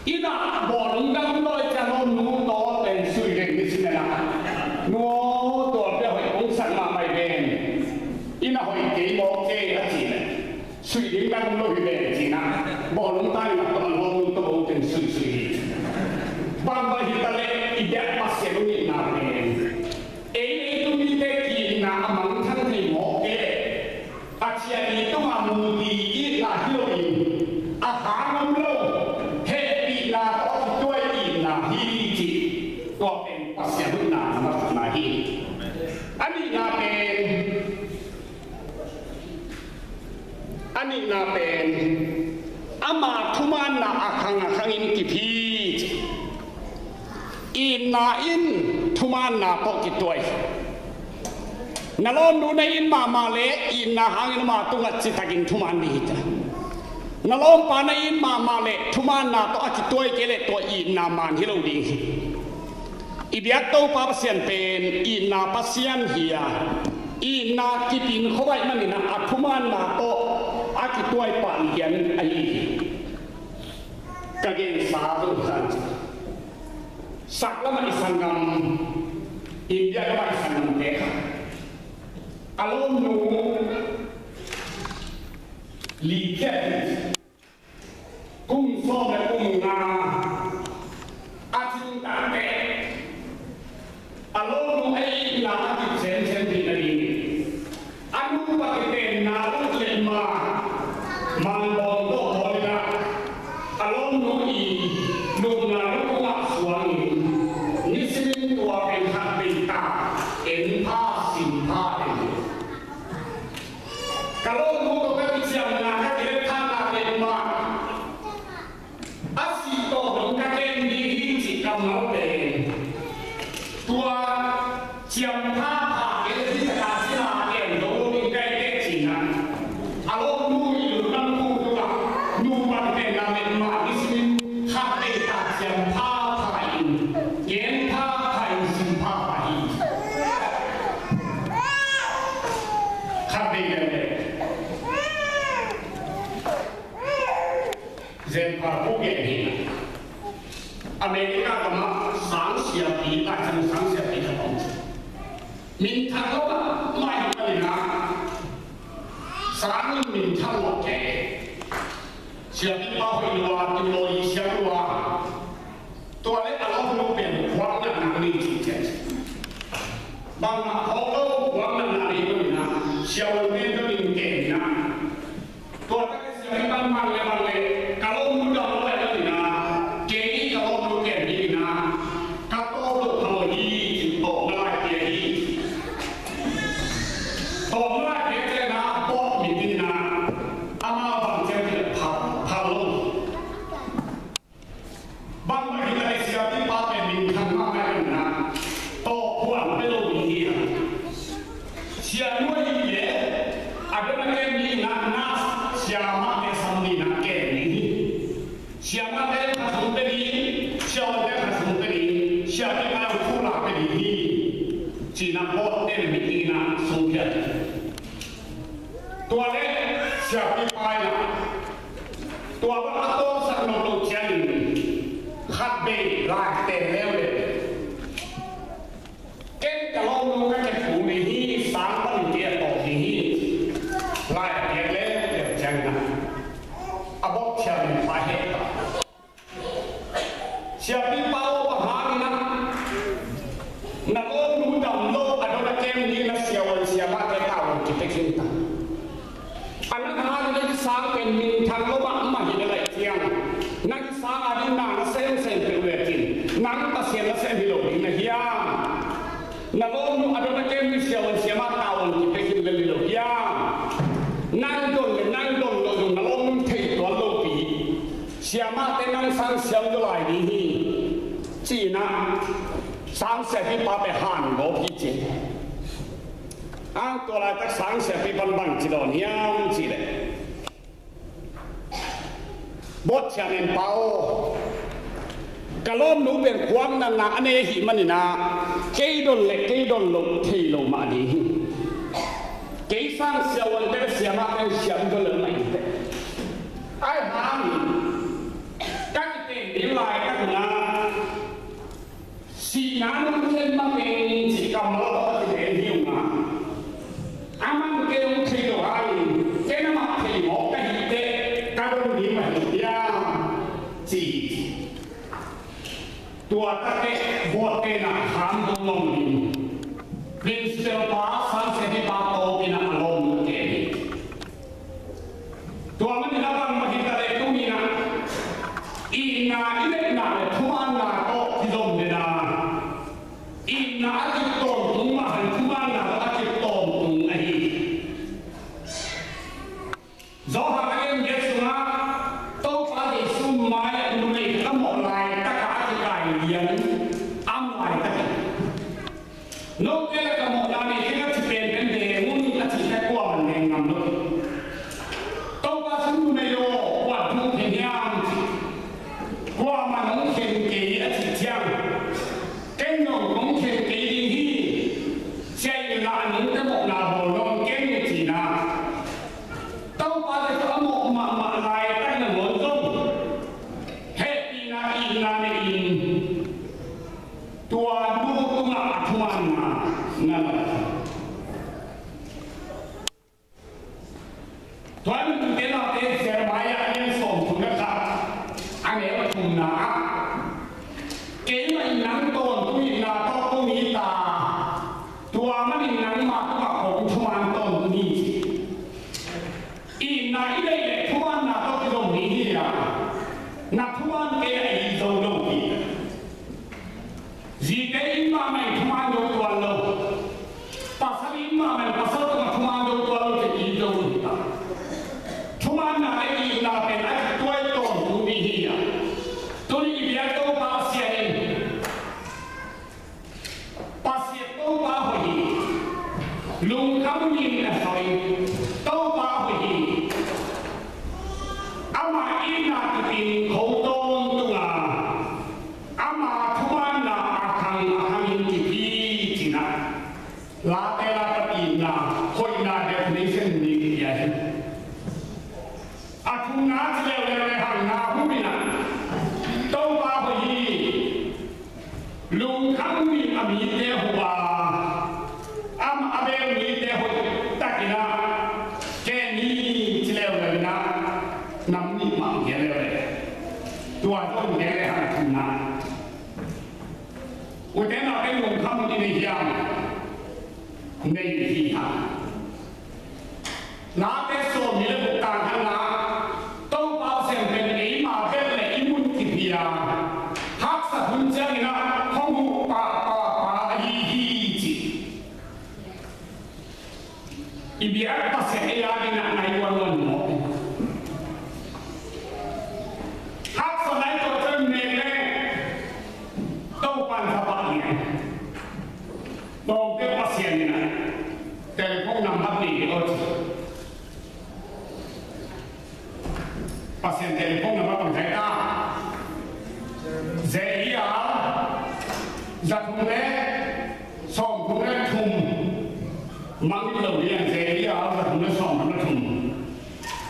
Inn ah bawlung dang lawi ciang lawmnu tawh pen sui deng ni si nena. Nu aw, tualpi a hoih kong sak mahmah hi ven. Inn ah hoih kei mawk kei a ci le. Sui ding dang lawi hi ven ci na. Bawlung tai nak tawh lawmnu tawh bawlung ten sui sui hi. Bangbang hi ta leh i biak Pasian hong itna pen. Ei, ei tu mite ki-itna a mangthang thei mawk kei leh. A cian i tungah muti itna hi loin, a hang om lo, hehpihna tawh a kituai itna hi cih, tua pen Pasian hoihna na matutna hi. A nihna pen, a nihna pen, ama thumaanna a khang a khangin kip hi cih. Itna in thumaanna tawh kituai. Na lawmnu na it mahmah leh itna hangin ama tungah citakin thumaan ding hi ta. Na lawmpa na it mahmah leh thumaanna tawh a kituai kei leh tua itna maan hi lo ding hi. I biak Topa Pasian pen itna Pasian hi a, itna kipin khuabaih manin a thumaanna tawh a kituai pah lian ahi hi. Ka gensa tung khan. Sak lamah i sanggam, India lamah i sanggamte kha. A lawmnu li khiat hi. Kum sawm le kum nga a cing tak teh a lawmnu a itna a kip semsem ding a ding. A nupa kitenna luk le ma, mangbawng tawh bawl in ah, a lawmnu i lupna lukungah suangin, nisimin tua pen khat vei ta, en pha, sim pha den. Ka lawmnu tawh ka kiciamna ka kilekthahna pen mah a sih tawh dong ka ken ding hi cih kammal pen, tua ciampha pha kei le hih taka cina ken dong lo ding kai teh cihna. A lawmnu i lungdam khuk tungah nupa kitenna pen mah nisimin khat vei ta ciampha pha in, gen pha pha in, sim pha pha hi. Khat vei pen pen Zen phar pu gen hi. America gamah sang siapi, Laisiangtho sang siapi khat om. Minthang lo mahmah hi manin ah, sang in minthang lo kei. Siapi pa hoih lua, timlaw i siam lua. Tua leh a lawmnu pen khuak natna nei cih ciang. Bangmah phawk lo, khuak natna nei lo in ah, siavuante dongin ken in ah. Tua tak a siapi bang mang le bang le, ka lawmnu dang lo lai lo in ah, kei ka lawmnu ken ding in ah, ka tawp lo pha lo hi, cih tawpna lai Ina bawt ten mi ina sung phiat. Tua le siapipa ina tua bang a tawngsak lo lo ciangin khat bei lai ten leuleu. Ken ka lawmnu ka kephu ni hi, sang panin kei a tawp ni hi. Lai a piak leuleu ciangin a bawt thiam in pa heh ta. Siapipa aw, bang hangin ah na lawmnu dam lo a dot a kem ni na siavuan siamahte tawh kipia khin ta. A nang hangin na kisang pen minthang lo mahmah hi na laih ciang, na kisang a ding na na semsem peuh le cin, nang Pasian na sem hi lo ding na hiam? Na lawmnu a dot a kem ni siavuan siamah tawh kipia khin lel hi lo hiam? Nang don le nang don lo zong na lawmnu thei tuan lopi. Siamahte nang sang siam zaw lai ding hi, ci-in ah sang siapipa pen han gawp hi ci. Ang tua laitak sang siapipa in bang ci dawn hiam cih leh, bawt thiam in pa aw, ka lawmnu pen khuak natna a nei ahih manin ah kei don le kei don lo thei lo mah ding hi. Kei sang siavuante le siamahte siam zaw lel mah hi teh. Ahih hangin ka kiten ding laitak in ah sihna nong khen mah teng cih kammal tawh a kiten hi ung a, aman kei hong thei lo hangin ken amah thei mawk ka hih teh ka don ding mah hi hiam, ci hi. Tua tak teh bawt ten ah kham dong lawng in principal pa, sang siapipa tawpin ah a lawmnu kem hi. Tua manin a bang mah hi ta leh tuni-in ah itna i neihna le thumanna tawh kizom den a, itna a kiptawntung mah bang thumanna tawh a kiptawntung ahi. Johan a lian giat sungah Topa Jesu mai-ah numei khat a mawh laitak a kikai lian, am laitak in, note le ka mawhna nei kei ka ci penpen deng un a cih kha kuamah in deng ngam lo. Topa sung numei aw, kua thu khen hiam cih, kuamah in hong khen kei a cih ciang, ken zong hong khen kei ding hi. Sia in la a nungte mawhna bawl nawn keng hi ci-in ah Topa Jesu a mawh mahmah laitak nangawn zong hehpihna itna nei-in tua nu tungah a thumanna na lak. Tua hi manin tute naute Jeremiah a lian sawmthum le khat a neu thumna ah, keimah in nang tawntung itna tawh kong it a, tua manin nangma tungah kong thuman tawntung hi ci. Itna i neih leh thumanna tawh kizom ding hi a, na thuman kei a it zo lo hi. Zite in mahmah in thuman zo tuan lo. Pasal in mahmah in pasal tungah thuman zo tuan lo ci, it zo lo hi ta. Thumanna le itna pen a kituai tawntung ding hi a, tuni i biak Topa Pasian in Pasian Topa hoih hi. Lungkham ding a soi Topa hoih hi. Ama itna kipin kho tawntung a, ama thumanna a khang a khangin kip hi ci-in ah Late la pan itna hoihna definition nih hi a hi. A thumna ci leuleu le hangna hum in ah Topa hoih hi. Lungkham ding a mite huh a, amah a bel mite hoih takin ah ken hi ci leuleu in ah nam nih mah gen leuleu. Tua zong gen le hang thumna. Ute naute lungkham i nei hiam? Nei hi hang. Late sawmnih le guk tang khatna, Topa Pasian pen eima bek le i mun kipia, haksat hun ciangin ah hong huh pahpah pa ahi hi ci. I biak Pasian ei a dingin ah nai uan uan maw? Haksat nai tua ciang mek le Topa in tha pah lian. Bawngte Pasian in ah telephone number nei dih aw ci. Pasian telephone number bang zai ta? Zai i a za thum le sawm thum le thum. Mangngilh lo ding a, Zeia za thum le sawmthum le thum.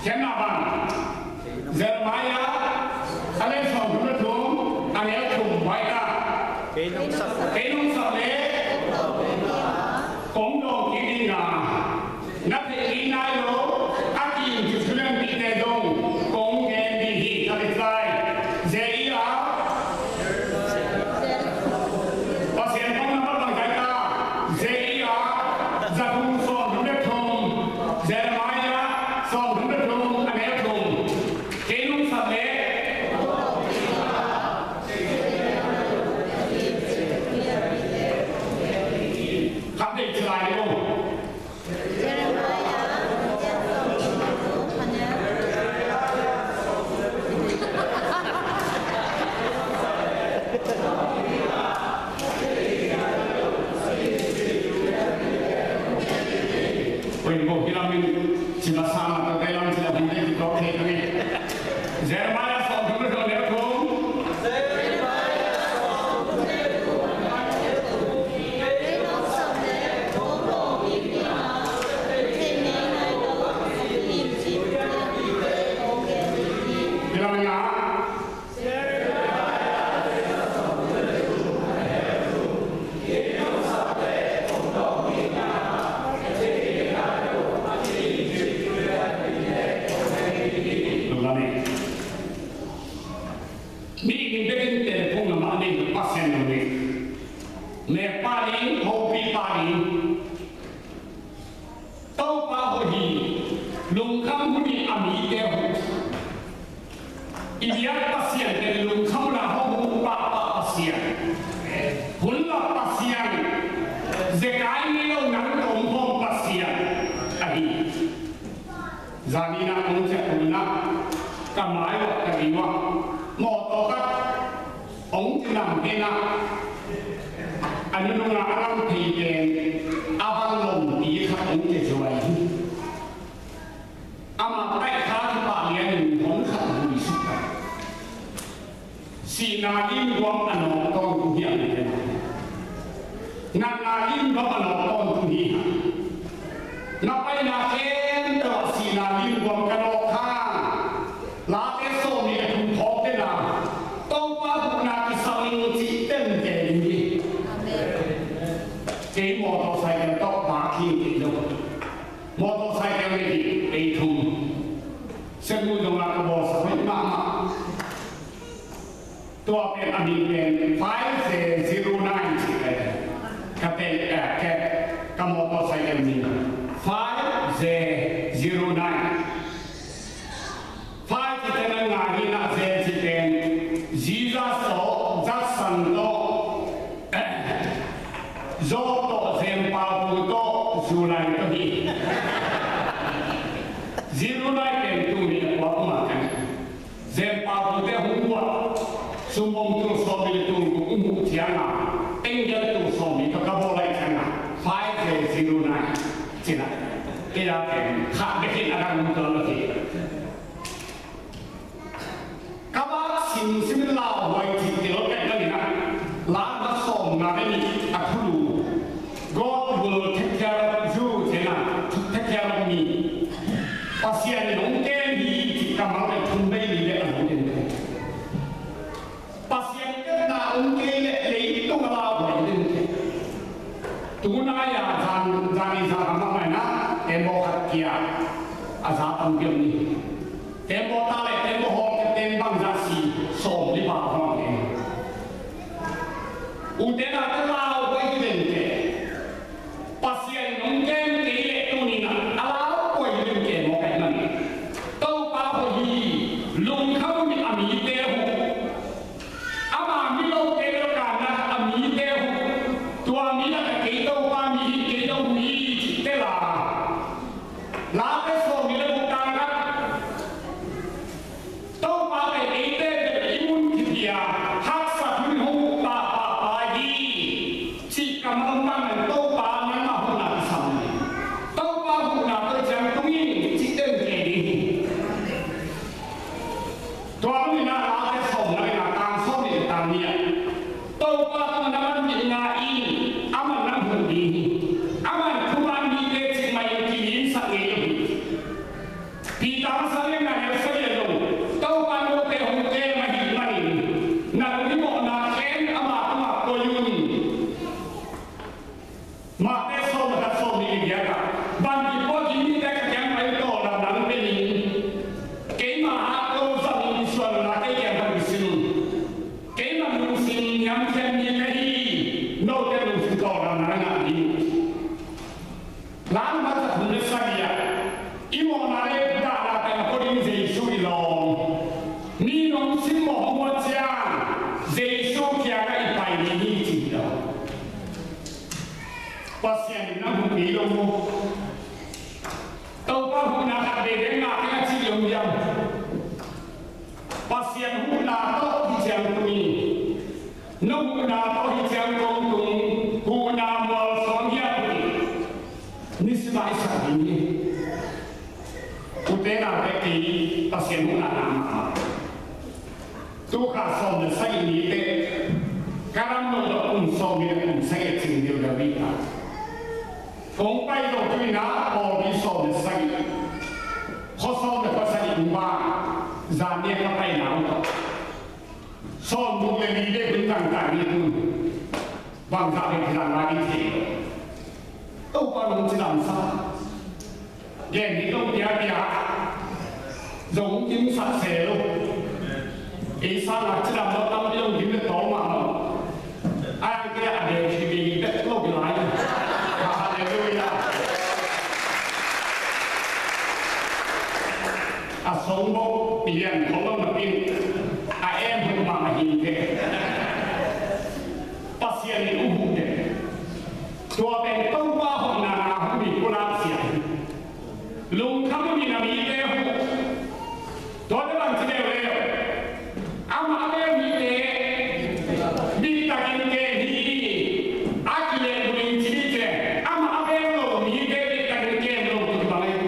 Khenna bang, Jeremiah a lian sawmthum le thum, a neu thum baih ta. Kei nong sap leh kong dawng kik ding a, na theih kei nai lo a, a ki-im kik thulianpihte zong kong gen ding hi, ka reply. Zeia, Pasian kong na bang kai ta. Zeia za thum sawmthum le thum, Jeremiah sawmthum le thum, a neu thum. Kei nong sap leh khat deih ci lai ding uh. Oi, ko kilamin, si masama to kailam si lamin de ko khe kami. Jeremiah sawmthum le thum. Kilamin a. Lungdam ei. Mihing bekin telephone na mah nei, Pasian na nei. Nek pah ding, hopih pah ding. Topa hoih hi, lungkham hun in a mite huh. I biak Pasian pen lungkham hun a hong huh pahpah Pasian. Hun lak Pasian, zekai ngei lo nang tawh hong Pasian ahi. Zani na kong ciah tu na, ka mai wak ka ding wak. Mawtaw khat hong cinam kei na, a nunung a a lam phei pen a bang lompi khat hong ciah zuai hi. Amah taih kha kipah lian in hong khat hong i suk ta. Sihna limguam a nawk tawntung hi a, natna limguam a nawk tawntung hi. Na paina khempeuh ah sihna limguam ka nawk kha. Late sawm nih le thum phawk den a, Topa huhna kisam ing cih ten kei ding hi. Kei motorcycle tawh bak hi kei lo. Motorcycle nei hi, ei thum. Semu dong a ka bawlsak hoih mahmah. Tua pen a min pen five Z zero nine ci pen. Ka pen, eh, ka, ka motorcycle min. Five Z zero nine. Five ci pen a ngah hi na, Z ci pen Jesus tawh, Judson tawh, eh, Job tawh, Zempau pu tawh, Zulai tawh hi. Zero nine pen tu mi a kuak ma kan. Zempau pute hong buat, sumbawng tul sawm nih le tul guk hong buh ciang a, angel tul sawm nih tawh ka bawl lai ciang a, five Z zero nine ci na. Kei a pen khat bek in a dang hong tel lo hi. Ka bak simsim in lauhuai cih tel pen ka ni na. Late sawm nga le nih a thulu. God will take care of you, ci na, take care of me. Pasian in hong kem hi cih kammal pen thum vei li bek a hong kem. Pasian kepna hong kei leh leitung a lauhuai ding hi. Tunai a zan, zan i zan a mah mai na, tembaw khat kia a za tam piang ni. Tembaw ta leh tembaw hawm kei, tem bang za si, sawm li pa hawm kei. U te nau te lauhuai ding hi. Pasian in hong kem kei leh tuni-in a lauhuai ding hi mawk ahih manin. Topa hoih hi, lungkham in a mite huh. Ama mi lo kei lo ka na a mite huh. Tua mi lakah kei Topa mi hi, kei lo mi cih tel a. Late sawm nih le guk tang khat. Topa pen eite bek i mun kipia, haksat hun hong uh pahpah pa hi, cih kammal tang in Topa nangmah huhna kisam hi. Topa huhna tawh ciang tung in cih ten kei ding hi. Tua bangin a Late sawm nih le nga tang sawm nih le tang nih ah Topa tungah na man ding nga in, aman nang huh ding hi. Aman thuman mite Mate sawm le khat, sawm le giat ah, bangbang pua kim mite ka kiang pai tawh lamdang pe ning. Keima a ko zang in suan la kei kiang pai sim. Keima lungsim niam thiam mi ka hi. Note lungsim tawh lamdang a ngah ding. Lam masa thum le sagih ah, i mawhna le dahna pen a ko ding Jesu i lawm. Mi nong simmawh muat ciang Jesu kiangah i pai ding hi ci hi lo. Pasian in na hupih lo mu. Topa huhna khat veve ngah kei a ci lo hiam? Pasian huhna tawh hi ciang tung hi. No huhna tawh hi ciang kong tung, huhna mual suang hiam hi. Nisim a i sak ding hi. Ute naute kei Pasian huhna na mah. Tukha sawm le sagih ni te, ka ram lo lo kum sawm ni le kum sagih cing dil da wi ta. Kong pai lo tu ina, pawlpi sawm le sagih. Khuasawm le khuasagih kum ba, zan nia ka pai na ung. Sawm buk le li le hun tang tang ni kun. Bang za le kilang la ni te. Topa nong ci lam sa. Gen hi lo pia pia. Zong kim sak se lo. Ei sang a ci lam lo tam zong kim le tawm mah lo. Ai ke a de ci bi bet lo bi lai. Halleluia. A song bo pian ko lo na pin. A em hu ma ma hin ke. Pasian in uh hu de. Tua pen Topa hong na na hu mi ko la sia. Lungkham uh hi na mite uh. Tua te bang ci leuleu. Amah a bel mite. Biktakin kem hi. A kileh buin ci ni ce. Amah a bel lo mite biktakin kem lo tu bang ei.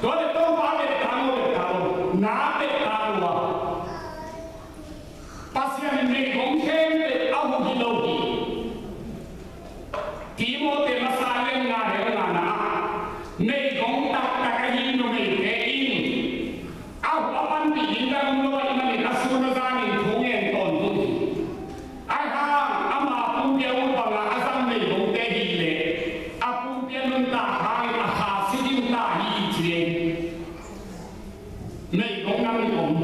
Tua te Topa bel tang lo bel tang lo. Na bel tang lo. Pasian in meigong khempeuh a huh hi lo hi. Timote masa lian nga deuh nga na ah, meigong taktak ahi numeite in a huh a panpih ding dang om lo ahih manin a sun a zanin thu ngen tawntung hi. Ahi hang ama pumpi a ut banga a zang meigongte hi leh a pumpi a nuntak hangin a kha si ding ta hi ci leng. Meigong nang i om.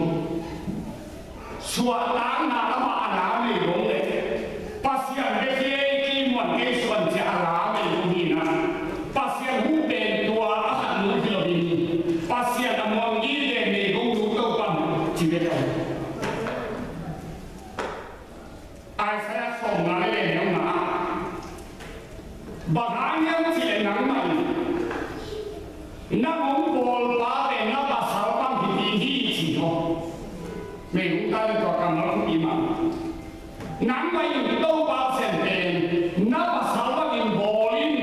Suahtakna amah a la meigong le Pasian bek hi ei, kei muan kei suan cia a la meigong hi na. Pasian huh pen tua a khat nu hi lo hi. Pasian a muang gige meigong nu Topa ci bek a. Isaiah sawmnga le neu nga. Bang hang hiam cih leh nangmah in nang hong bawlpate na pasal bang hi ding hi ci maw? Mei hong ta le tua kammal hong pi mah. Nangmah in Topa Pasian pen na pasal bangin bawl in.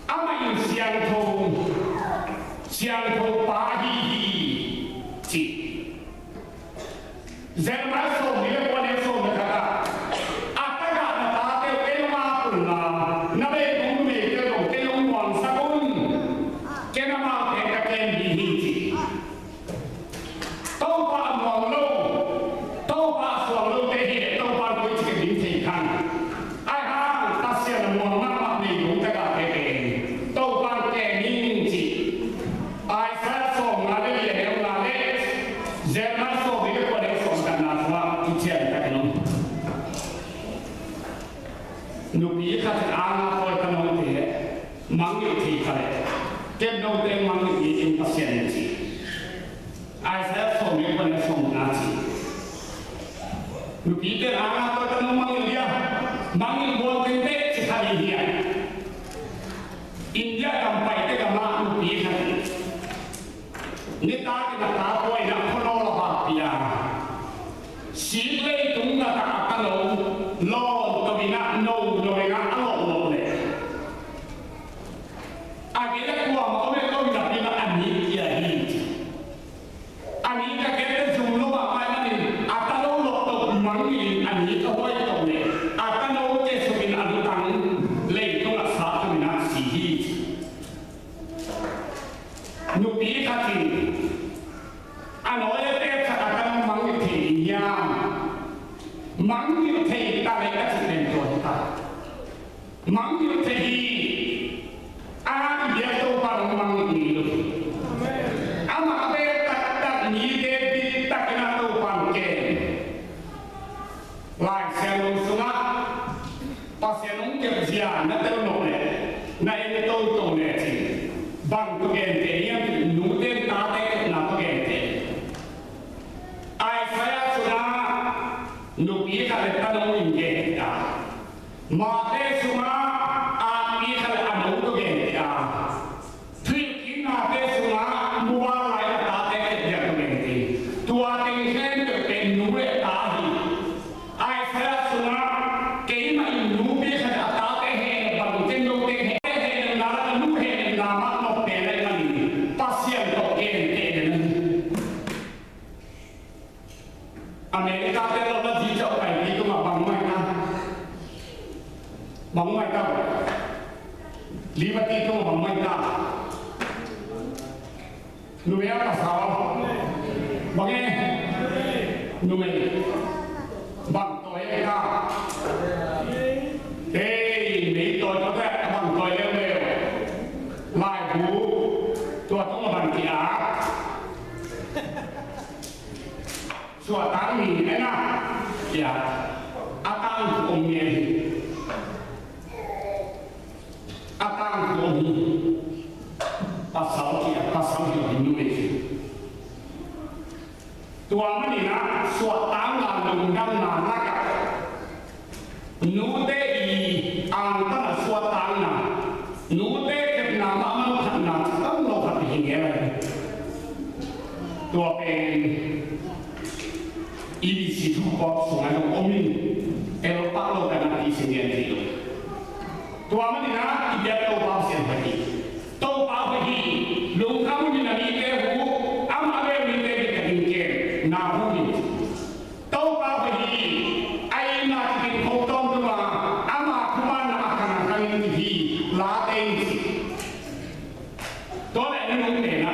Amah in siangtho, siangtho pa ahi hi ci. Jeremiah sawm nih le kua neu sawm le khat ah, a tagah na tate uh kei nong ap un la, na beikong numeite uh kei nong muangsak un, kei na maute ka kem ding hi ci. Topa a muang lo, Topa a suang lote hi leh Topa in koici kem ding thei khan. Ahi hang Pasian a muang mahmah nei lo tagahte pen Topa in kem ning ci. Isaiah sawmnga le li a neu nga le Jeremiah sawmnih le kua neu sawm khatna sungah kician tak in om. Nupi khat in anga pawi ka note mangngilh thei kha leh ken note mangngilh ni in Pasian in ci. Isaiah sawmnih le kua neu sawmnga ci. Nupite anga pawi ka nung mangngilh dia, mangngilh buang tengteng ci kha hi hiam? India gam paite gam ah nupi khat in nitak in a ta pawi in a khua nawl a vak pia. Sik leitung na tak a ka no lawn to in a no no in a a lawh lawh leh a gei a kuamah om e lo in a pina a nik kia hi. A nih ka kep te zum lo mahmah ahih manin a tano lawh tawh mangngilh in a nih ka huai tawh leh a tano te Mangngilh thei hi. A hang i biak Topa in hong mangngilh hi. Amah bek taktak mite bil takin a Topa in kem. Lai Siangtho sungah Pasian hong kepzia na tel nop leh na en toto lecin bang tawh genteh hiam cih leh nute in tate kepna tawh genteh. Isaiah sungah nupi khat le tanu in genteh a, Matthai sungah atpi khat le a nu tawh genteh a, thuhilhkiknate sungah muban lai a tate kepzia tawh genteh. Tua teng khempeuh pen nu le ta hi. Isaiah sungah keimah in nupi khat a tate hehnem bang teng note hehnemna lak a nu hehnemna mah nop pen ahih manin Pasian tawh genteh den. America te lo na zi chau kai pi tu ma bang mai ta. Bang mai ta. Liberty tu ma bang mai ta. Numei a pasal. Bang e. Numei. Bang toi e ka. Ei, mei toi ko te bang toi leuleu. Laibu. Tua tung a bang ki a. Suahtang mi, eh na. Ya. A tang thu om ngen hi. A tang thu om hi. Pasal ki a, pasal ki a, numei hi. Tua manin a suahtang a lungdamna lak ah Nute i angtan a suahtangna, nute kepna mah manphatna tam lo khat hi nge lai. Tua pen i bisi thu kawk sungah zong om in, el pak lo ka na ti sin ngen ti lo. Tua manin a i biak Topa Pasian hoih hi. Topa hoih hi. Lungkham un in a mite hu, amah bek mite bek ka ding ken, na hu in. Topa hoih hi, a itna cikin khongtawm tuma, ama thumanna a khang a khang in hi, late in ci. Tua leh na nung tena.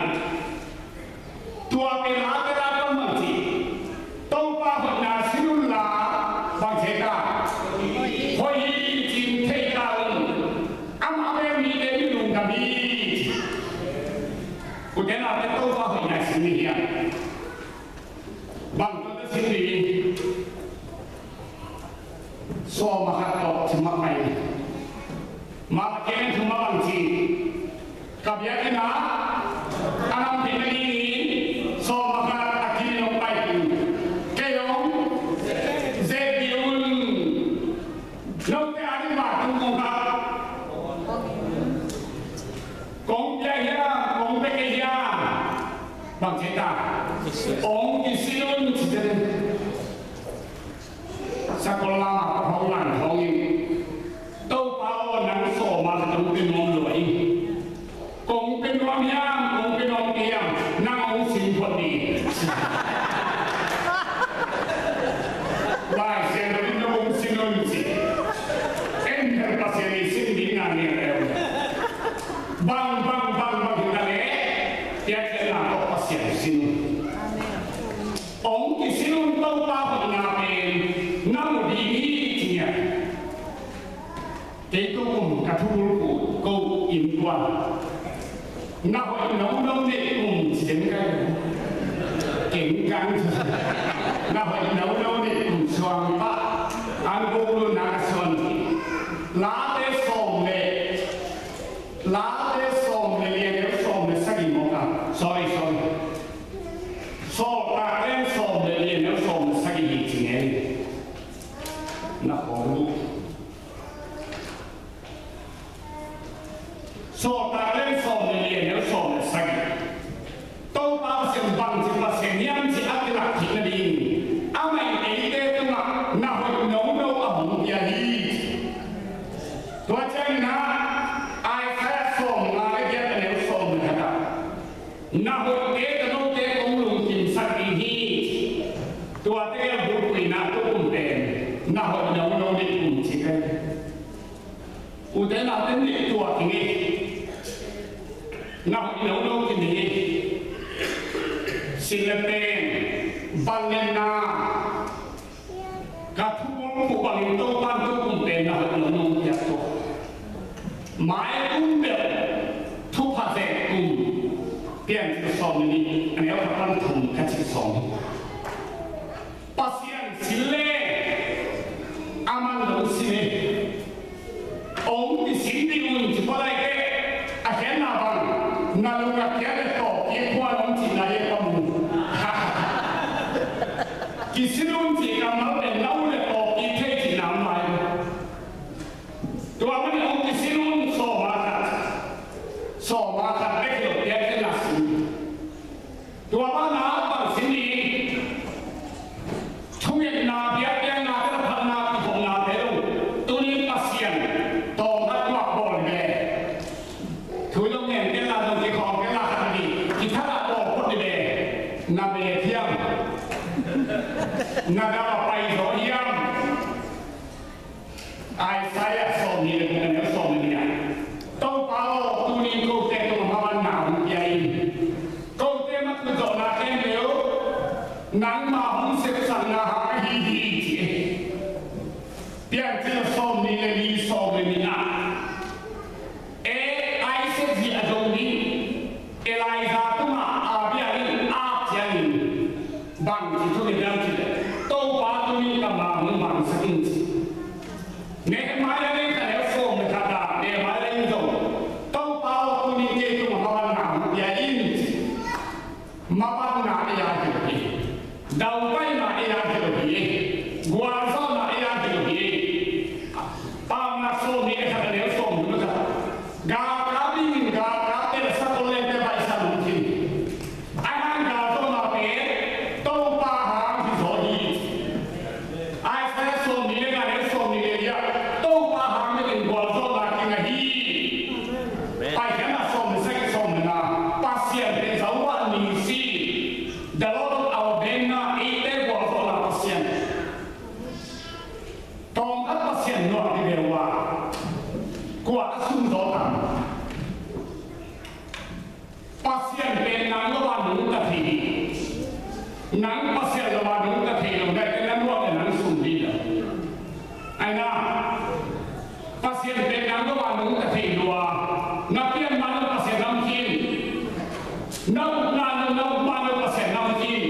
Tua pen late la tawm bang ci. Topa hoihna sin unla, bang ci ta. Hoih hi cin thei ta un. Amah bek mite mi lungdam hi ci. Ute naute Topa hoihna sin ni hiam. Bang tawh na sin ding. Sawm a khat tawh ci mah mai. Mah a ken thu mah bang ci. Ka biakinn ah a nam pin na ding in sawm a khat a kim in hong pai ding. Kei hong zek ding un. Note a ding mah tung kong khat. Kong pia hiam, kong pia kei hiam. Bang ci ta. Ong kisin un ci te. Sakol lam ah hong lang hong in. Topa aw, nang sawm a ka tong pe nuam lua in. Kong pe nuam hiam, kong pe nuam hiam, nang hong sin phot ni. Lai Siangtho in nang hong sin un ci. En hel Pasian i sin ding na ni leu. Bang, bang, bang, bang, hita le. Piakkhiatna tawh Pasian sin un. Ong kisin un Topa hoihna pen na mu ding hi ci ngiat. Kei tu kum ka thubulphuh ko innkuan. Na hoih nono neih kum ci den kai. Keng kang. Na hoih nono neih kum suang pah. An buk lu na ka suan. Late sawm le. Late sawm le li a neu sawm le sagih mawk a. Sorry, sorry. Sawltak Leng sawm le li a neu sawm le sagih hi ci nge. Na khawng uh. Sawltak Leng sawm le li a neu sawm le sagih. Topa Pasian bangci Pasian hiam ci a kilak theih nading. Amah in eite tungah na hoih nono a hong pia hi. Tua ciangin ah Isaiah sawmnga le giat a neu sawm le khat ah. Na hoihte tawh note kong lungkimsak ding hi. Tuate a bulphuhna tukum pen na hoih nono ding kum ci pen. Ute naute nih tua kingei. Na hoih nono kingei. Sin le pen, van le na. Ka thubulphuh bangin Topa'n tukum pen na hoih nono piak tua. Mai kum bel thupha zek kum, Piancil sawm le nih, a neu khat pan thum ka cih sawm. Pasian sin le, aman lo sin e. Ong kisin ding un ci pah lai ke, a khiatna bang, na lung a kiat le tawp i khuan ong cihna e pa mu. Kisin un ci kammal pen na u le tawp i thei cihna om lai. Tua manin ong kisin un sawm a khat, sawm a khat bek hi lo, biakpiakna sin. Tua banah bang sin ding, thungetna, biakpiakna, telphatna, kikhopna te lo. Tuni Pasian tawm khat tuak bawl ve. Thu i lo ngen kei la, zong kikhawm kei la, khat ni kithat a bawl phot ni ve. Na be hiam? Na dam a pai zaw hiam? Isaiah sawmnih le guk, a neu sawm le nih ah, Topa aw, tuni kote tungah mabanna hong pia in. Kote mah thuzawhna khempeuh nangma hong sepsakna hang ahi hi, ci hi. Piancil sawmnih le li, sawm le nih ah, e, Isaac zia a zo ding Elijah tungah Abimelek in a ap ciangin bang ci thuk hiam cih leh, Topa tuni ka ma hong bangsak in, ci. Nehemiah in kha neu sawm le khat ah, Nehemiah in zong, Topa aw, tuni kei tungah mabanna hong pia in, ci. Mabanna ei a hi lo hi. Daupaina ei a hi lo hi. Gualzawhna ei a hi lo hi. Paunak sawmnih le khat, a neu sawmthum le khat. Galkap dingin galkapte le sakol lengte baihsa lungkim. Ahi hang galzawhna pen Topa hang hi zaw hi. Isaiah sawmnih le nga, neu sawmnih le li ah, Topa hang bek in gualzawhna kinga hi. Amen. Paikhiatna sawm le sagih, sawm le nga, Pasian pen Jehovah Nissi, the Lord of our banner, eite gualzawhna Pasian. Tawmkhat Pasian nuam hi ve ua, kua a sum zaw tam? Pasian pen nang lo a nungta thei hi. Nang Pasian lo a nungta thei lo, na pen na nuam le nang sum ding lo. Ahi na, Pasian pen nang lo a nungta thei lo a, na pian mah lo Pasian na om khin. Na up mah lo, na up mah lo Pasian na om khin.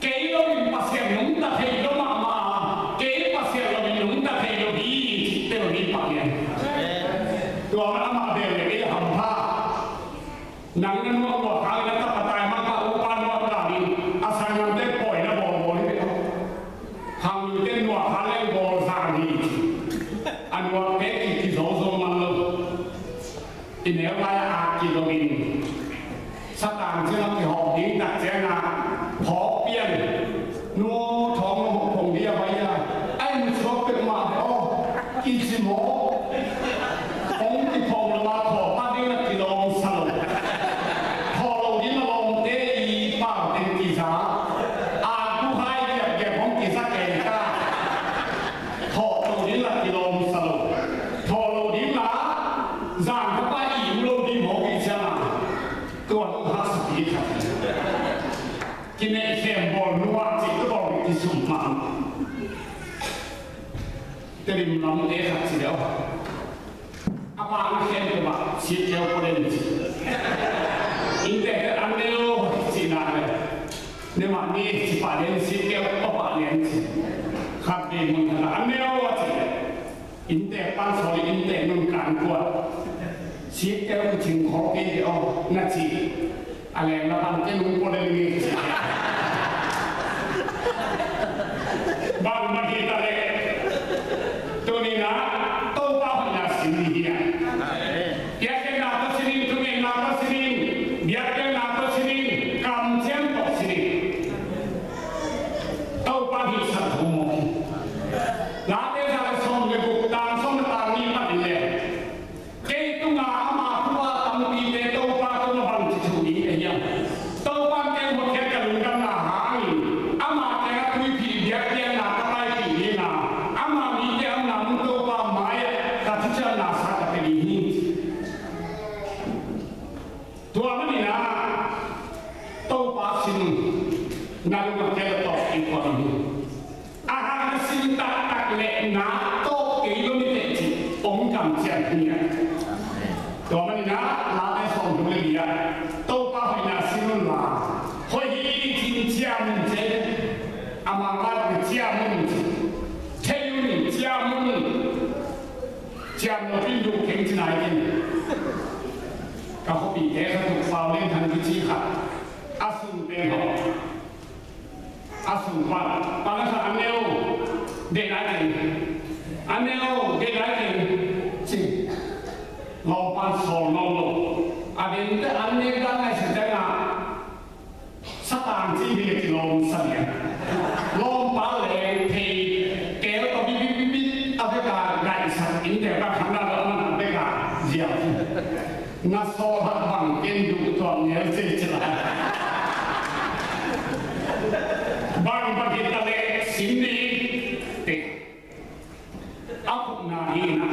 Kei lo in Pasian nungta thei lo mahmah, kei Pasian lo in nungta thei lo hi, cih tel hi pah lian. Tua mah amah bel le kei hampha. Nang na nuam lua kha, na tapa tai mah ka upa nuam kha in, a sanggam te pawi na bawlbawl hi. Khangluite nuam kha leng bawl zang hi. A nuamte ki, kizo zo man lo. I neu lai a ak kik lo in, satang ciang a kihawm ding tak ciang a, phawk pian, nu thawng nu hong phong ding a vai a, ai mu chuak pek mah ve aw, kici maw. Hong kiphawk lo a, thawh pah ding a kilawm sa lo. Thawh lo ding a lawmte i pau teng kiza. Ak bu hai giapgiap hong kiza kei ta. Thawh lo ding la kilawm sa lo. Thawh lo ding la zan ka pa i um lo ding mawk i ciang a, tua lo haksa pi khat. Kineh khem bawl nuam cih tua bawl kisum man. Tedim lamte khat ci deuh. A pa na khem tua sikkeu pua den ci. Innte te an neu ci na le. Ne mah ni ci pah den sikkeu pua pah den ci. Khat vei mun khat an neu a ci. Innte pan sawli, innte nun kan kuat. Sikkeu kucing khawh kei te aw na ci. A leng na pan kei nung pua den ni ci. Bang mah hi ta leh. Tuni na, Topa hoihna sin ni hi a. Biakpiakna tawh sin in, thungetna tawh sin in, biakpiakna tawh sin in, kamciam tawh sin in. Topa hihsak tho mawk hi. Late za le sawm le guk, tang sawm le tang nih pan in le. Kei tungah ama thupha tampite Topa tungah bangci thu ding ka hiam? Topa in kei hotkhiat ka lungdamna hangin ama kiangah tuiphih biakpiakna ka paipih ding a, ama mite a omna mun Topa mai-ah ka thuciamna sa ka pia ding hi. Tua manin ah Topa sin un, na lungah kei la tawh kei kuan un. A hang na sin taktak leh na tawh kei lo ni teh cih hong kamciam hi a. Tua manin ah Late sawmthum le li ah Topa hoihna sin un la, hoih hi cin ciam un ci. Amah lak le ciam un ci. Thei un, ciam un. Ciam lo pin duh keng ci nai in. Ka khuapite khat uh Pau Lian Thang kici khat, a sung pen hawh. A sung pan, pan a sa, "An neu, deih lai keng. An neu, deih lai keng," ci. Lawmpa in sawl nawn lo. A dente an nek dan lai sa ciangin ah, satang ci hi ci lawm sa lian. Lawmpa leng thei tel tawh bit bit bit bit a bek a gaihsak in te ka khan na lo man a bek a ziau. Na sawl hat bang ken duh tuam nel ci ci lai. Bang bang hi ta leh sin ni. Te. A khupna hi na.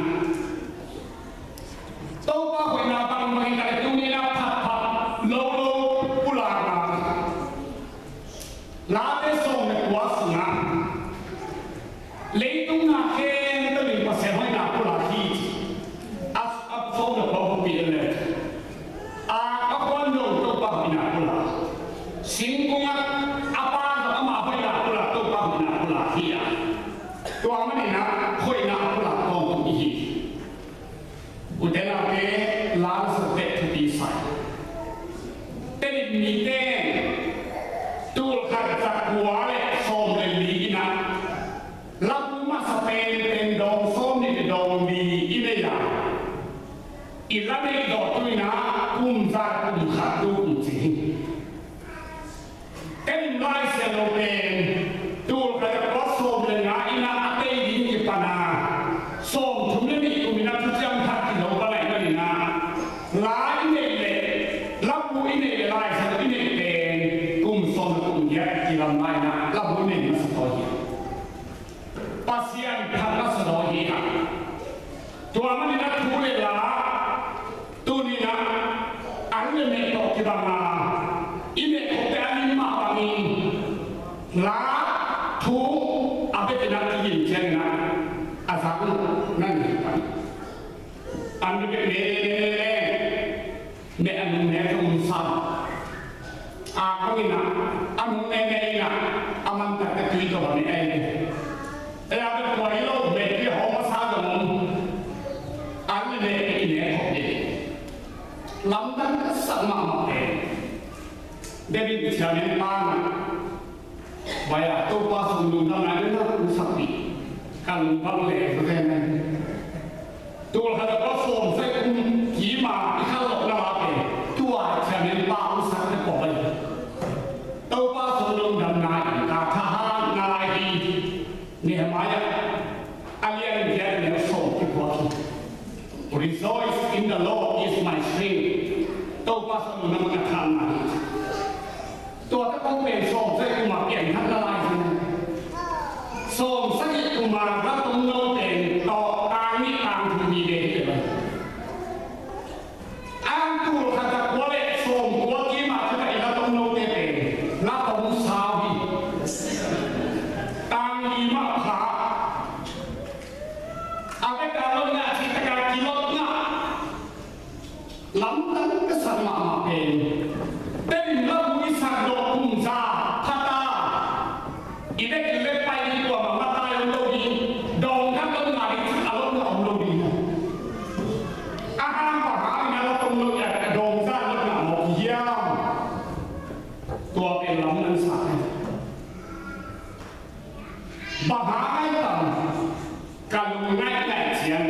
Topa hoihna bang bang hi ta leh tuni na phat phat lo lo pulakna. Late sawm le kua sungah leitung na khempeuh in Pasian hoihna pulak hi ci. A, a sawm le kua buppi le a, a khuan dong Topa hoihna pulak. Singkung ah a pa zong amah hoihna pulak, Topa hoihna pulak hi a. Tua manin ah hoihna pulak tawntung i hi. Ute naute, la na sa teh thupi sa hi. Tedim mite tul khat za kua le sawm le li in ah labu masa penpen dawng sawm nih le dawng li i nei a, i la neih dawh tu in ah kum za kum khat tu kum ci hi. Tedim Lai Siangtho pen tul khat za kua sawm le nga in ah a tei ding kipan a, sawmthum le nih kum in ah Thuciam Thak kizo pan ahih manin ah, la i neih leh, labu i neih leh Lai Siangtho i neih pen kum sawm le kum giat kilam lai in ah labu i neih masa tawi hi. Pasian phat masa tawi hi a. Tua manin ah thu le la tuni in ah an le meh tawh kibang a, i meh khopte a lim mah bangin la thu a bek in ah kigin ciangin ah a zang uh na hi pan. An bek bek ne ne ne ne ne. Meh a nung ne ka um sa. A kong in ah a nung ne ne in ah a man tak ka tui ka bang ne ai. Ei a bek tua i lo meh pi hawm a sa ka um. An le meh pi ne khop ne. Lamdang ka sak mahmah e. David Thiamin pa na. Vai a Topa sung lungdam nai na kum sakpi. Ka lungdam le ka ven nai. Tul khat a sawm sagih kum kim a i khan lawhna la pen tua Thiamin pa kum sak te pawh vai. Topa sung lungdam nai ka thahat nai hi. Nehemiah a lian giat neu sawm kiphuak hi. Rejoice in the Lord is my strength. Topa sung lungdam ka thahat nai hi. Tua te kong pen sawm sagih kum a pianthakna lai hi. Sawm sagih kum a la tom lo pen tawh tang nih tang thum mi ve hi te lai. Ang tul khat za kua le sawm kua kim a khat a i la tom lo te pen la tom sau hi. Tang li mah pha. A bek a lotna cih tak a kilotna. Lamdang ka sak mahmah pen Tedim labu i sak dawh kum za khat a i bek le pai ding kuamah matai om lo ding, dawng khat om ngai ding, a lotna om lo ding. A hang bang hang in a la tom lo ding a dawng za lotna mawk hiam? Tua pen lamdang sak hi. Bang hang ai tam ka lung ngaih ngaih ciang.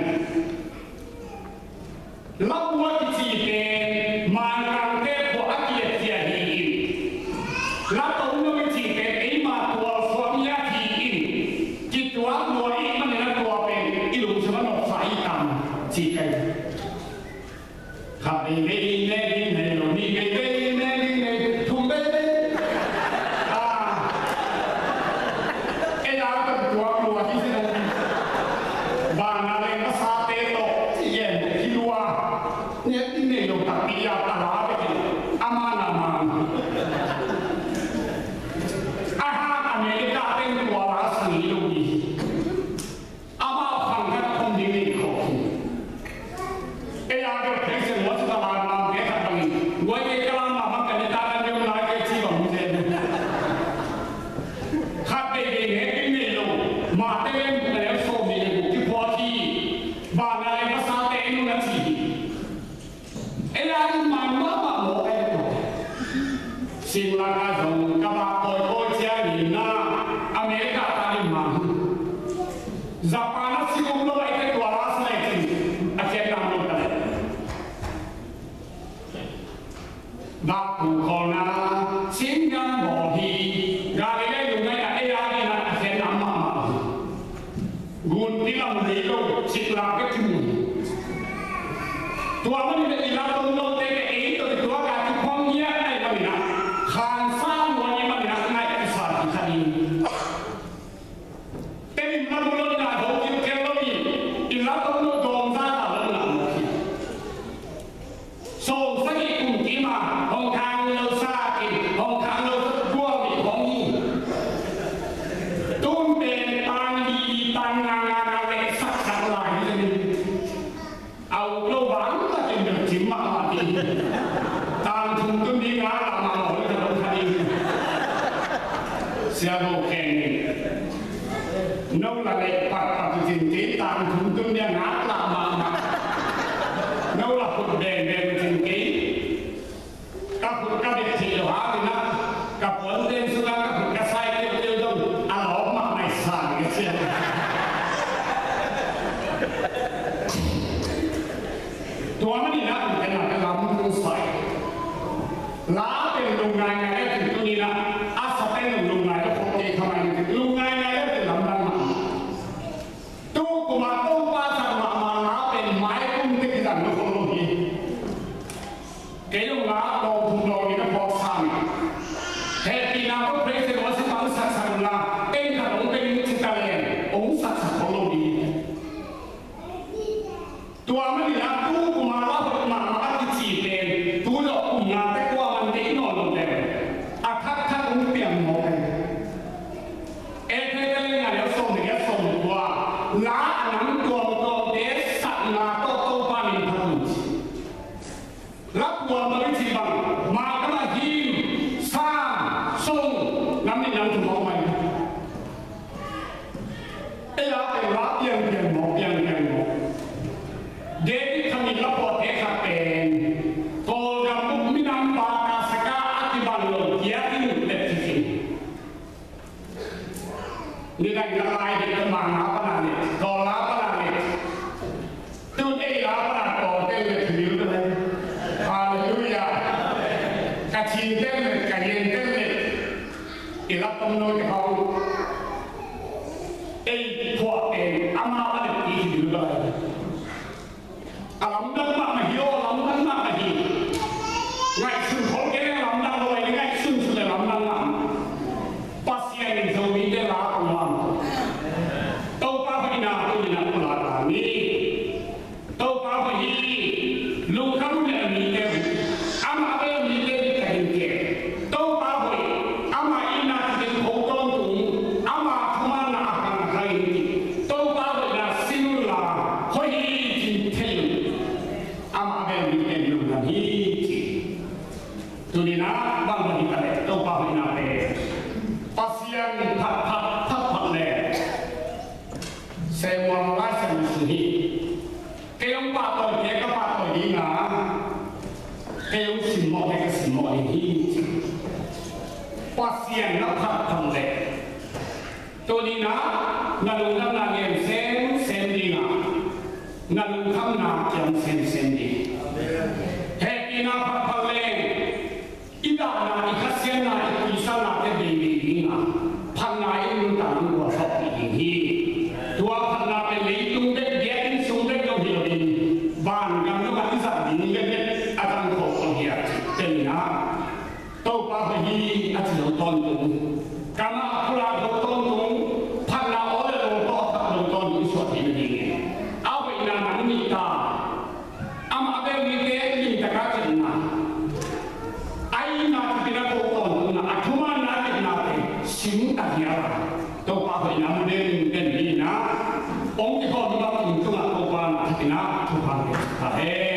Labu a kici pen Mankangte khua a kiakhia hi in, la tom lo i ci pen eima tualsuam i at hi in, kituak lua i hih manin a tua pen i lungsim a nopsa i tam ci kai. Khat veivei ne ding nei lo, nih veivei ne ding nei, thum veivei. Ah. Ei a kan tuak lua hi sin a. Bang a leng a sate tawh ci gen hi lua. Ne ding nei lo takpi a, a la bek hi. Ama na mang. A hang America teng tua la sang hi lo hi. Amau khang khat a khum ding nei khawk hi. Ei a bel Khristian Singlamteh ah zong ka vak kawikawi ciangin ah America tan in mang. Japan ah singum lo a i tek tua la sa le cin a khiatna om lo ta le. Vak pu khawlna, singam bawl hi, Galilee lungngaihna ei a dingin a khiatna om mahmah hi. Gunpi lam nei lo, ciklak bek kimu hi. Tua manin a i la tom lote bek ei tawh i tuak a kiphawng ngiat ahih manin ah khansa nuam ahih manin ah ngaih kisa kikha ding. Tedim lam uh lo in a ho kilkel lo in, i la tom lo dawng zata lo in a mawk hi. Sawm sagih kum kim a hong khang lo sa kim, hong khang lo sa guam i hong hi. Tun pen tang li, tang nga nga nga le sak sak lai hi. A uk lo bang takin bel cim mahmah ding. Tang thum tun ding a, lamah mawh le ka lo kha ding. Sia Go Kheng in, no la leh patpat uh cin kei, tang thum tun ding a, ngak lah mahmah. No la khut bengbeng uh cin kei. Ka khut ka beh theih lo hangin ah, ka puanten sungah ka khut ka sai teuteu zong a lawp mahmah sa ding a sia. Tua manin ah, uten ah ka lam tung sai. La pen lungngaingai le pen tuni-in ah, a sa pen lungngai lo khop kei kha mai, lungngaingai le pen lamdang mahmah. Tu kum a Topa zat mahmah la pen maikum teh kizang lo khop lo hi. Kei zong la lawng thum lawng nih ka phawk sang. Hehpihna ko praise and worship bang saksak un la, teng khat hong pia ning ci ta leng hong saksak khol lo ding. Tua manin ah tu kum a la hoih mahmah a kici pen tu zawh kum nga teh kua man deih nawn lo leh a thakthak hong piang mawk hi. Efesa lian nga, neu sawm le giat, sawm le kua, la a nam tuamtuamte satna tawh Topa min phat un ci. La puan bang i cih bang, mah gam ah hymn, psalm, song, nam nih nam thum a om hi. Ei a pen la piangpiang mawk, piangpiang mawk. David kha min la puante khat pen Kawlgam buk minam Bathsheba a kibang lo kiat in bek kikhin. Nidang ka lai ding ka, ma la pana le, Kawl la pana le. Tun ei la pana Kawl tel le thimil ka le. Halleluiah. Ka Chin tel le, ka Yen tel le. I lak tom lo te hong. Ei phuah pen ama pana le thimil ka le. A lamdang mahmah hi aw, a lamdang mahmah hi. Ngaihsun khol kei leng a lamdang lo, ngaihsun suk leng a lamdang mahmah. Pasian in Zomite la a lamdang. Topa hoihna, hoihna, hoihna la ta ni. Topa hoih hi. Lungkham un leh a mite, amah bel a mite bek ka hi kei. Topa hoih, ama itna kigen kho tawntung, ama thumanna a hang a hang in, Topa hoihna sin unla, hoih hi cih thei un. Amah bel mi pen lungdam hi ci. Tuni-in ah bang bang hi ta leh Topa hoihna pen Pasian phat phat phat phat leh Samuel Lai Siangtho sung hi. Kei hong pahtawi kei, ka pahtawi ding a, kei hong simmawh kei, ka simmawh ding hi. Pasian na phat phat leh tuni-in ah na lungdamna lian semsem ding a, na lungkhamna kiam semsem ding. Hehpihna phat phat leh i dahna, i khasiatna, i puisanna te beibei ding a, phatna in nuntakna gualzawhpih ding hi. Tua phatna pen leitung bek, biakinn sung bek lo hi lo in, vangam zong ah i zat ding bek bek a zang kho kho hi a, ci pen in ah, Topa hoih hi a ci lo tawntung, kam ah pulak lo tawntung, phatna aw le lo tawh a phat lo tawntung i suah theihna ding hi. A hoihna nang nih ta. Amah bel mite limtak a cihna, a itna cipin a ko tawntungna, a thumanna a cihna te sim ta hi a, Topa hoihna mu den den hi na. Hong kikhawm hi bang inn tungah Topa na cipin a thupha ngei ta hen.